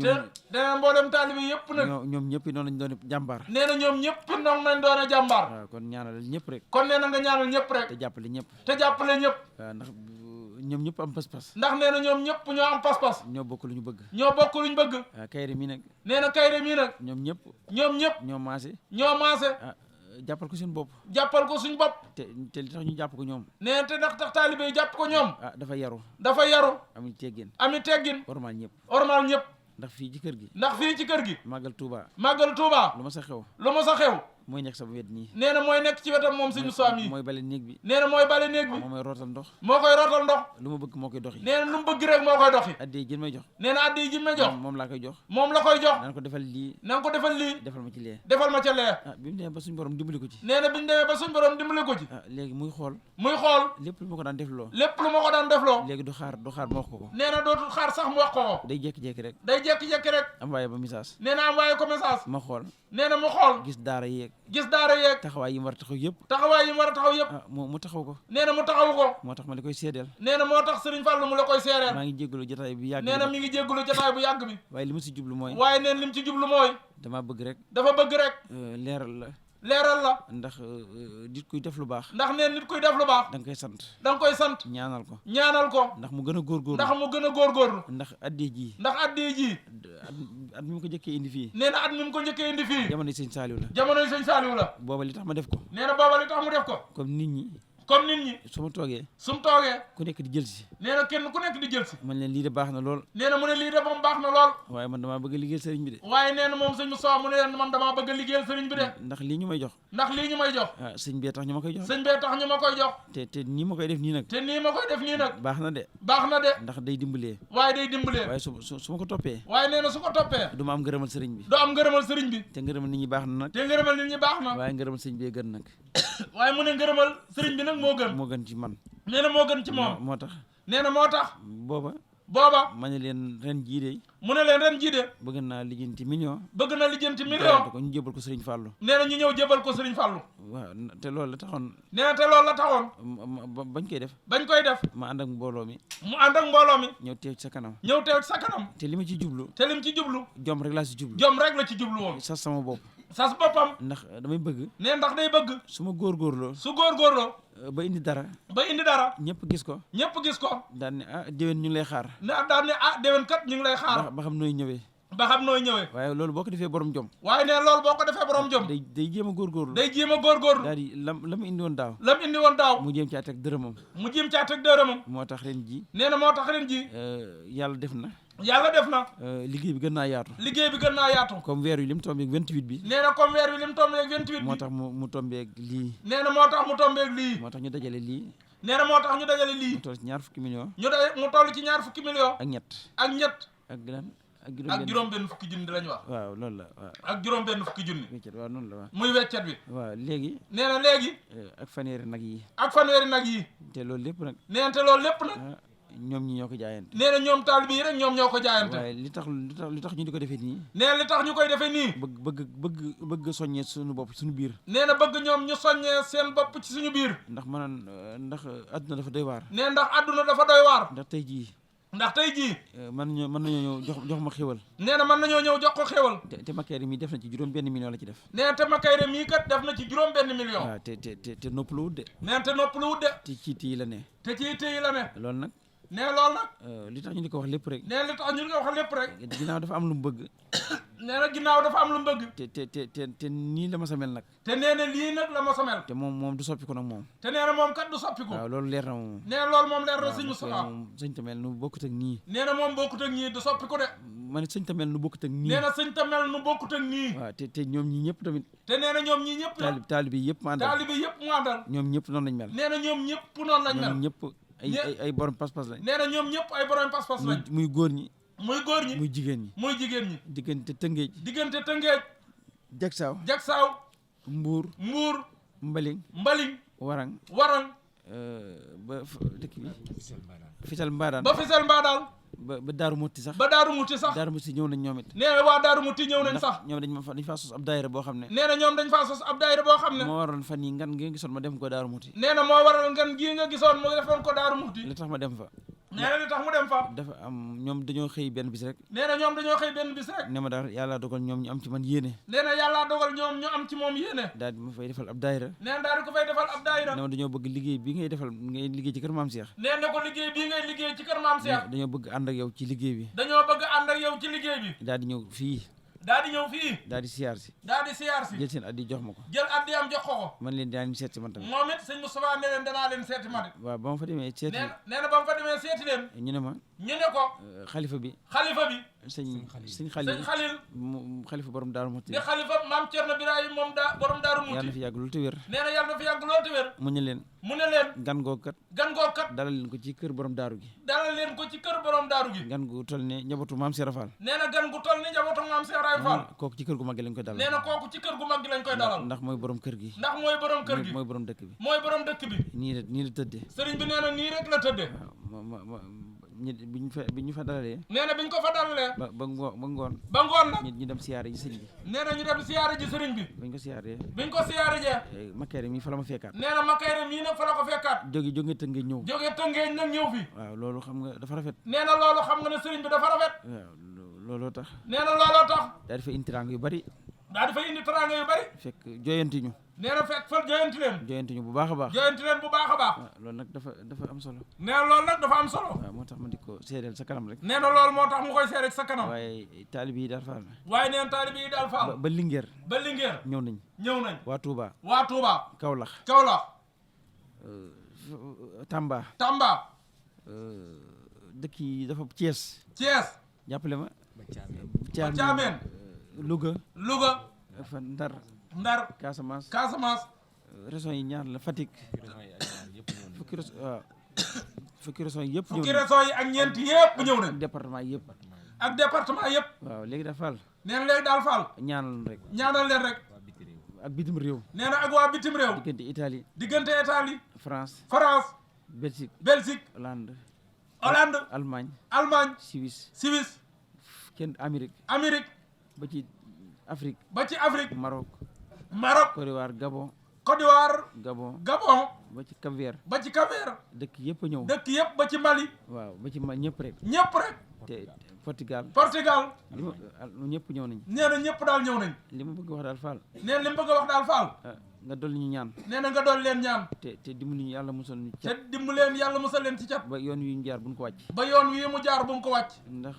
nee na mboolem taalibe yëpp nag ñoom ñëpp noonu lañ doon jàmbaar nee na ñoom ñëpp noonu lañ doon jàmbaar waaw kon ñaanal ñëpp rek kon nee na nga ñaanal ñëpp rek te jàppale ñëpp waaw ndax ñoom ñëpp am pas-pas ndax nee na ñoom ñëpp ñoo am pas-pas ñoo bokk lu ñu bëgg waaw Kayre mii nag nee na Kayre mii nag ñoom ñëpp ñoo maase jàppal ko suñu bopp te li tax ñu jàpp ko ñoom nee te ndax tax taalibe yi jàpp ko ñoom dafa yaru ami teggin ormal ñëpp ndax fii ci kër gi màggal Touba lu ma sa xew mooy nekk sama wet nii nee na mooy nekk ci wetam moom sëñ Moussa mi mooy bale néeg bi nee na mooy bale néeg bi moo koy rootal ndox lu ma bëgg moo koy doxi nee na lu mu bëgg rek moo koy doxi addiya ji may jox nee na addiya ji may jox moom la koy jox na ko defal lii defal ma ci lee defal ma ca lee bi mu demee ba suñu borom dimbali ko ci nee na bi ñu demee ba suñu borom dimbali ko ci léegi muy xool lépp lu ma ko daan defloo léegi du xaar ma wax ko nee na dootul xaar sax mu wax ko day jékki-jékki rek am waaye ba message nee na am waaye ko message ma xool nee na mu xool gis daara yeeg taxawaay yi mu war a taxaw yëpp mu taxaw ko nee na mu taxaw ko moo tax ma la koy seedeel nee na moo tax Serigne Fallou mu la koy seereel maa ngi jéggalu jotaay bi yàgg nee na mi ngi jéggalu jotaay bu yàgg bi waaye li mu si jublu mooy dafa bëgg rek leeral la ndax nit kuy def lu baax da nga koy sant ñaanal ko ndax mu gën a góorgóorlu ndax addiya ji at mi mu ko njëkkee indi fii nee na at mi mu ko njëkkee indi fii jamonoy sëñ Saliou la booba li tax ma def ko nee na booba li tax mu def ko comme nit ñi su ma toogee ku nekk di jël si nee na kenn ku nekk di jël si man leen lii de baax na lool nee na mu ne lii de moom baax na lool waaye man damaa bëgg a liggéeyal sëriñ bi de waaye nee na moom sëñ Moussa mu ne leen man damaa bëgg a liggéeyal sëriñ bi de ndax lii ñu may jox sëñ bee tax ñu ma koy jox te nii ma koy def nii nag baax na de ndax day dimbalee waaye su ma ko toppee waaye nee na su ko toppee du ma am ngërëmal sëriñ bi te ngërëmal nit ñi baax na nag waaye ngërëmal sëriñ bee gën nag waaye mu ne ngërëmal sëriñ bi nag moo gën ci man nee na moo gën ci moom moo tax booba ma ne leen ren jii de bëgg naa lijjanti million ko ñu jébal ko Sëriñ Fallou nee na ñu ñëw jébal ko Sëriñ Fallou waaw te loolu la taxoon nee na te loolu la taxoon bañ koy def ma ànd ak mbooloo mi ñëw teew ci sa kanam te li ma ci jublu jom rek laa ci jublu woon sas sama bopp boppam ndax damay bëgg ndax day bëgg su ma góorgóorloo ba indi dara ñëpp gis ko daan ne déwén ñu ngi lay xaar déwén kat ñu ngi lay xaar ba xam nooy ñëwee waaye loolu boo ko defee borom jom day jéem a góorgóorlu daal di la mu indi woon daaw mu jéem caa teg dërëmam moo tax ren ji yàlla def na yàlla def na liggéey bi gën naa yaatu. liggéey bi gën naa yaatu. comme weer wi lim tombeeg 28 bi. nee na comme weer wi lim tombeeg 28 bi. moo tax mu tombeeg lii. nee na moo tax mu tombeeg lii. moo tax ñu dajale lii. nee na moo tax ñu dajale lii. mu toll ci 20 millions. mu toll ci 20 millions. ak ñett. ak lan. ak juróom-benn fukki junni lañu wax. waaw loolu la waaw. ak juróom-benn fukki junni. weccet waaw noonu la waaw. muy weccet bi. waaw léegi. nee na léegi. ak fanweeri nag yi. ak fanweeri nag yi. te loolu lépp nag. nee na te loolu lépp nag. ñoom ñi ñoo ko jaayante. nee na ñoom taalibe yi rek ñoom ñoo ko jaayante. waaye li tax ñu di ko defee nii. nee na li tax ñu koy defee nii. bëgg soññee suñu bopp suñu biir. nee na bëgg ñoom ñu soññee seen bopp ci suñu biir. ndax adduna dafa doy waar. nee ndax adduna dafa doy waar. ndax tey jii. mën nañoo ñëw jox ma xéwal. nee na mën nañoo ñëw jox ko xéwal. te Makayre mii def na ci juróom-benn million la ci def. nee na te Makayre mii kat def na ci juróom-benn million. waaw te noppaluwut de. nee na te noppaluwut de. te ci yi la ne. loolu nag. nee loolu nag. li tax ñu di ko wax lépp rek. nee li tax ñu di ko wax lépp rek. ginnaaw dafa am lu mu bëgg. nee na ginnaaw dafa am lu mu bëgg. te nii la ma sa mel nag. te nee na lii nag la ma sa mel. te moom du soppiku nag moom. te nee na moom kat du soppiku. waaw loolu leer na moom. nee na loolu moom leer na sëñ Moustapha. moom sëñ Tamel nu bokkut ak nii. nee na moom bokkut ak ñii du soppiku de. ma ne sëñ Tamel nu bokkut ak nii. nee na sëñ Tamel nu bokkut ak nii. waaw te ñoom ñii ñëpp tamit. te nee na ñoom ñii ñëpp. taalibe yëpp mu àndal. ñoom ñëpp noonu lañ mel. nee na ñoom ñëpp noonu lañ mel. ñoom ñëpp ay borom pas-pas lañ. nee na ñoom ñëpp ay borom pas-pas lañ. muy góor ñi. muy jigéen ñi. diggante Tëngéej. Jagsaaw. Mbuur. Mbaling. Warang. ba dëkk bi. Fisal Mbaadaan. ba Daaru Muti sax. Daaru Muti ñëw nañ ñoom it. nee na waa Daaru Muti ñëw nañ sax. ñoom dañ faa sos ab daayira boo xam ne. nee na ñoom dañ faa sos ab daayira boo xam ne. moo waral fan yi ngan nga gisoon ma dem ko Daaru Muti. nee na moo waral ngan gii nga gisoon mu defoon ko Daaru Muti. li tax ma dem fa. nee na li tax mu dem fa. dafa am ñoom dañoo xëy benn bis rek. nee na ñoom dañoo xëy benn bis rek. ne ma daal yàlla dogal ñoom ñu am ci man yéene. nee na yàlla dogal ñoom ñu am ci moom yéene. daal di ma fay defal ab daayira. nee na daal di ko fay defal ab daayira. ne ma dañoo bëgg liggéey bi ngay liggéey ci kër maam Cheikh. nee na ko liggéey bii ngay liggéey ci kër maam Cheikh. dañoo bëgg ànd ak yow ci liggéey bi. daal di ñëw fii. daal di siyaar si. jël seen addi jox ma ko. jël addi am jox ko. man leen dinaa leen seeti man tamit. moom it sëñ Moustapha ne leen danaa leen seeti man. waaw ba ma fa demee seeti. nee na ba ma fa demee seeti leen. ñu ne ko. xalifa bi. sëñ Xalil. xalifa borom Daaru Muti. di xalifa maam Cerno Birahim moom borom Daaru Muti. yàlla na fi yàgg loolu te wér. nee na yàlla na fi yàgg loolu te wér. mu ne leen. gan googu kat. dalal leen ko ci kër borom daaru gi. gan gu toll ne njabootu maam Cheikh Rafal. nee na gan gu toll ne njabootu maam Cheikh Rafal. kooku ci kër gu mag gi lañ koy dalal. nee na kooku ci kër gu mag gi lañ koy dalal. ndax mooy borom kër gi. mooy borom dëkk bi. nii la tëddee. sëriñ bi nee na nii rek la tëddee. waaw bi ñu fa dalalee. nee na bi ñu ko fa dalalee. ba ngoon nag. ñu dem siyaare ji sëriñ bi. nee na ñu dem siyaare ji sëriñ bi. biñ ko siyaare jee. Makayre mii fa la ma fekkaat. nee na Makayre mii nag fa la ko fekkaat. jóge Tëngéej ñëw fi. waaw loolu xam nga dafa rafet. nee na loolu xam nga ne sëriñ bi dafa rafet. waaw looloo tax. nee na looloo tax. daal di fa indi teraanga yu bari. fekk joyanti ñu. nee na fekk fa joyanti ñu bu baax a baax. waaw loolu nag dafa am solo. nee na loolu nag dafa am solo. waaw moo tax ma di ko seedeel sa kanam rek. nee na loolu moo tax mu koy seedeel sa kanam. waaye taalibe yi daal faal. ba Linguère. ñëw nañ. waa Touba. Kaolack. Tamba. dëkk yi dafa Thiès. jàppale ma. Thiamène. Louga. fa Ndar. Casamance. régions yi ñaar la Fatick. fukki régions yi yëpp. ak ñeent yëpp ñëw nañ. ak département yëpp. waaw léegi daal Fall. nee na léegi daal Fall. ñaanal leen rek. ak bitim réew. nee na ak waa bitim réew. diggante Italie. France. Belgique. Hollande. Allemagne. Suisse. kenn Amérique. ba ci Afrique. Maroc. Côte d'Ivoire Gabon. ba ci Cap-Vert. dëkk yëpp a ñëw. ba ci Mali. waaw ba ci Mali ñëpp rek. te Portugal. ñëpp ñëw nañ. nee na ñëpp daal ñëw nañ. li ma bëgg wax daal Fall. nga dolli ñu ñaan. nee na nga dolli leen ñaan. te dimbali ñu yàlla musal ñu cat. leen ci cat. ba yoon wi mu jaar bu mu ko wàcc. ndax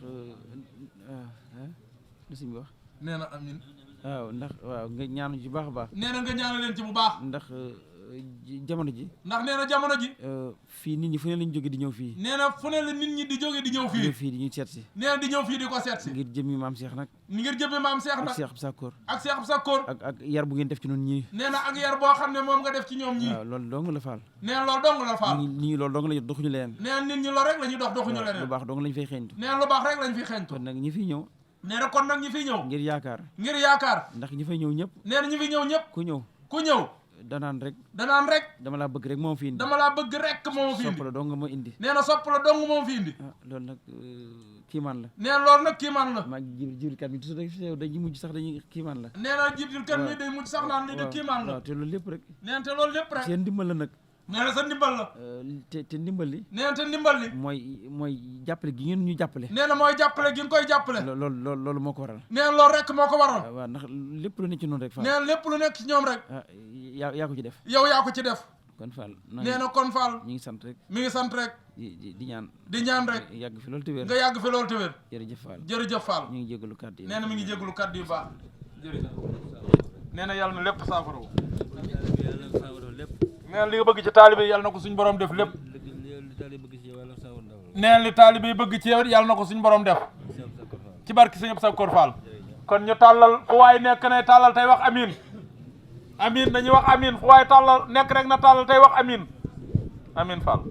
li si wax. nee na amiin. waaw ndax nga ñaanu ci baax a baax. nee na nga ñaanal leen ci bu baax. ndax jamono ji ndax nee na jamono ji fii nit ñi fu ne lañ jóge di ñëw fii nee na fu ne la nit ñi di jóge di ñëw fii di ñu seet si nee na di ñëw fii di ko seet si ngir jëmmi maam Cheikh nag ngir jëmmi maam Cheikh nag ak Cheikh Sakkoor ak Cheikh Sakkoor ak yar bu ngeen def ci noonu ñii nee na ak yar boo xam ne moom nga def ci ñoom ñii waaw loolu dong la faal nee na loolu dong la faal nit ñi loolu dong la doxuñu leneen nee na nit ñi loolu rek la ñuy doxuñu leneen lu baax dong lañ fay xeeñtu nee na lu baax rek lañ fiy xeeñtu kon nag ñi fiy ñëw nee na kon nag ñi fiy ñëw ngir yaakaar ndax ñi fay ñëw ñëpp nee na ñi fiy ñëw ñëpp ku ñëw danaan rek dama laa bëgg rek moom fi indi dama laa bëgg rek moom fi indi sopp la dong ma indi nee na sopp la dong moom fi indi loolu nag kiimaan la nee na loolu nag kiimaan la maa ngi jibril kat mi toujours rek dañuy mujj sax dañuy kiimaan la nee na jibril kat mi day mujj sax naan li de kiimaan la waaw te loolu lépp rek nee na te loolu lépp rek seen ndimbal la nag nee na sa ndimbal la te ndimbal li nee na te ndimbal li mooy jàppale gi ngeen ñu jàppale nee na mooy jàppale gi nga koy jàppale loolu moo ko waral nee na loolu rek moo ko waral waaw ndax lépp lu nekk ci noonu rek Fall nee na lépp lu nekk ci ñoom rek yaa ko ci def yow yaa ko ci def kon Fall nee na kon Fall ñu ngi sant rek mi ngi sant rek di ñaan rek yàgg fi loolu te wér nga yàgg fi loolu te wér jërëjëf Fall ñu ngi jégalu kàddu yi nee na mi ngi jégalu kàddu yu baax jërëjëf nee na yàlla na lépp saafara nee na li nga bëgg ci taalibe yi yàlla na ko suñ borom def lépp nee na li taalibe yi bëgg ci yow yàlla na ko suñ borom def ci barki sëñ Sakkoor Fall kon ñu tàllal fu waay nekk ne tàllal tey wax amin amin dañuy wax amin fu waay tàllal nekk rek na tàllal tey wax amin amin Fall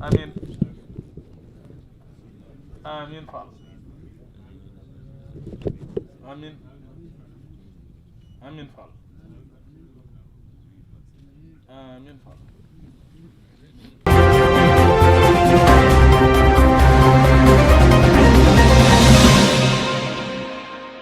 amin amin Fall amin amin Fall amin Fall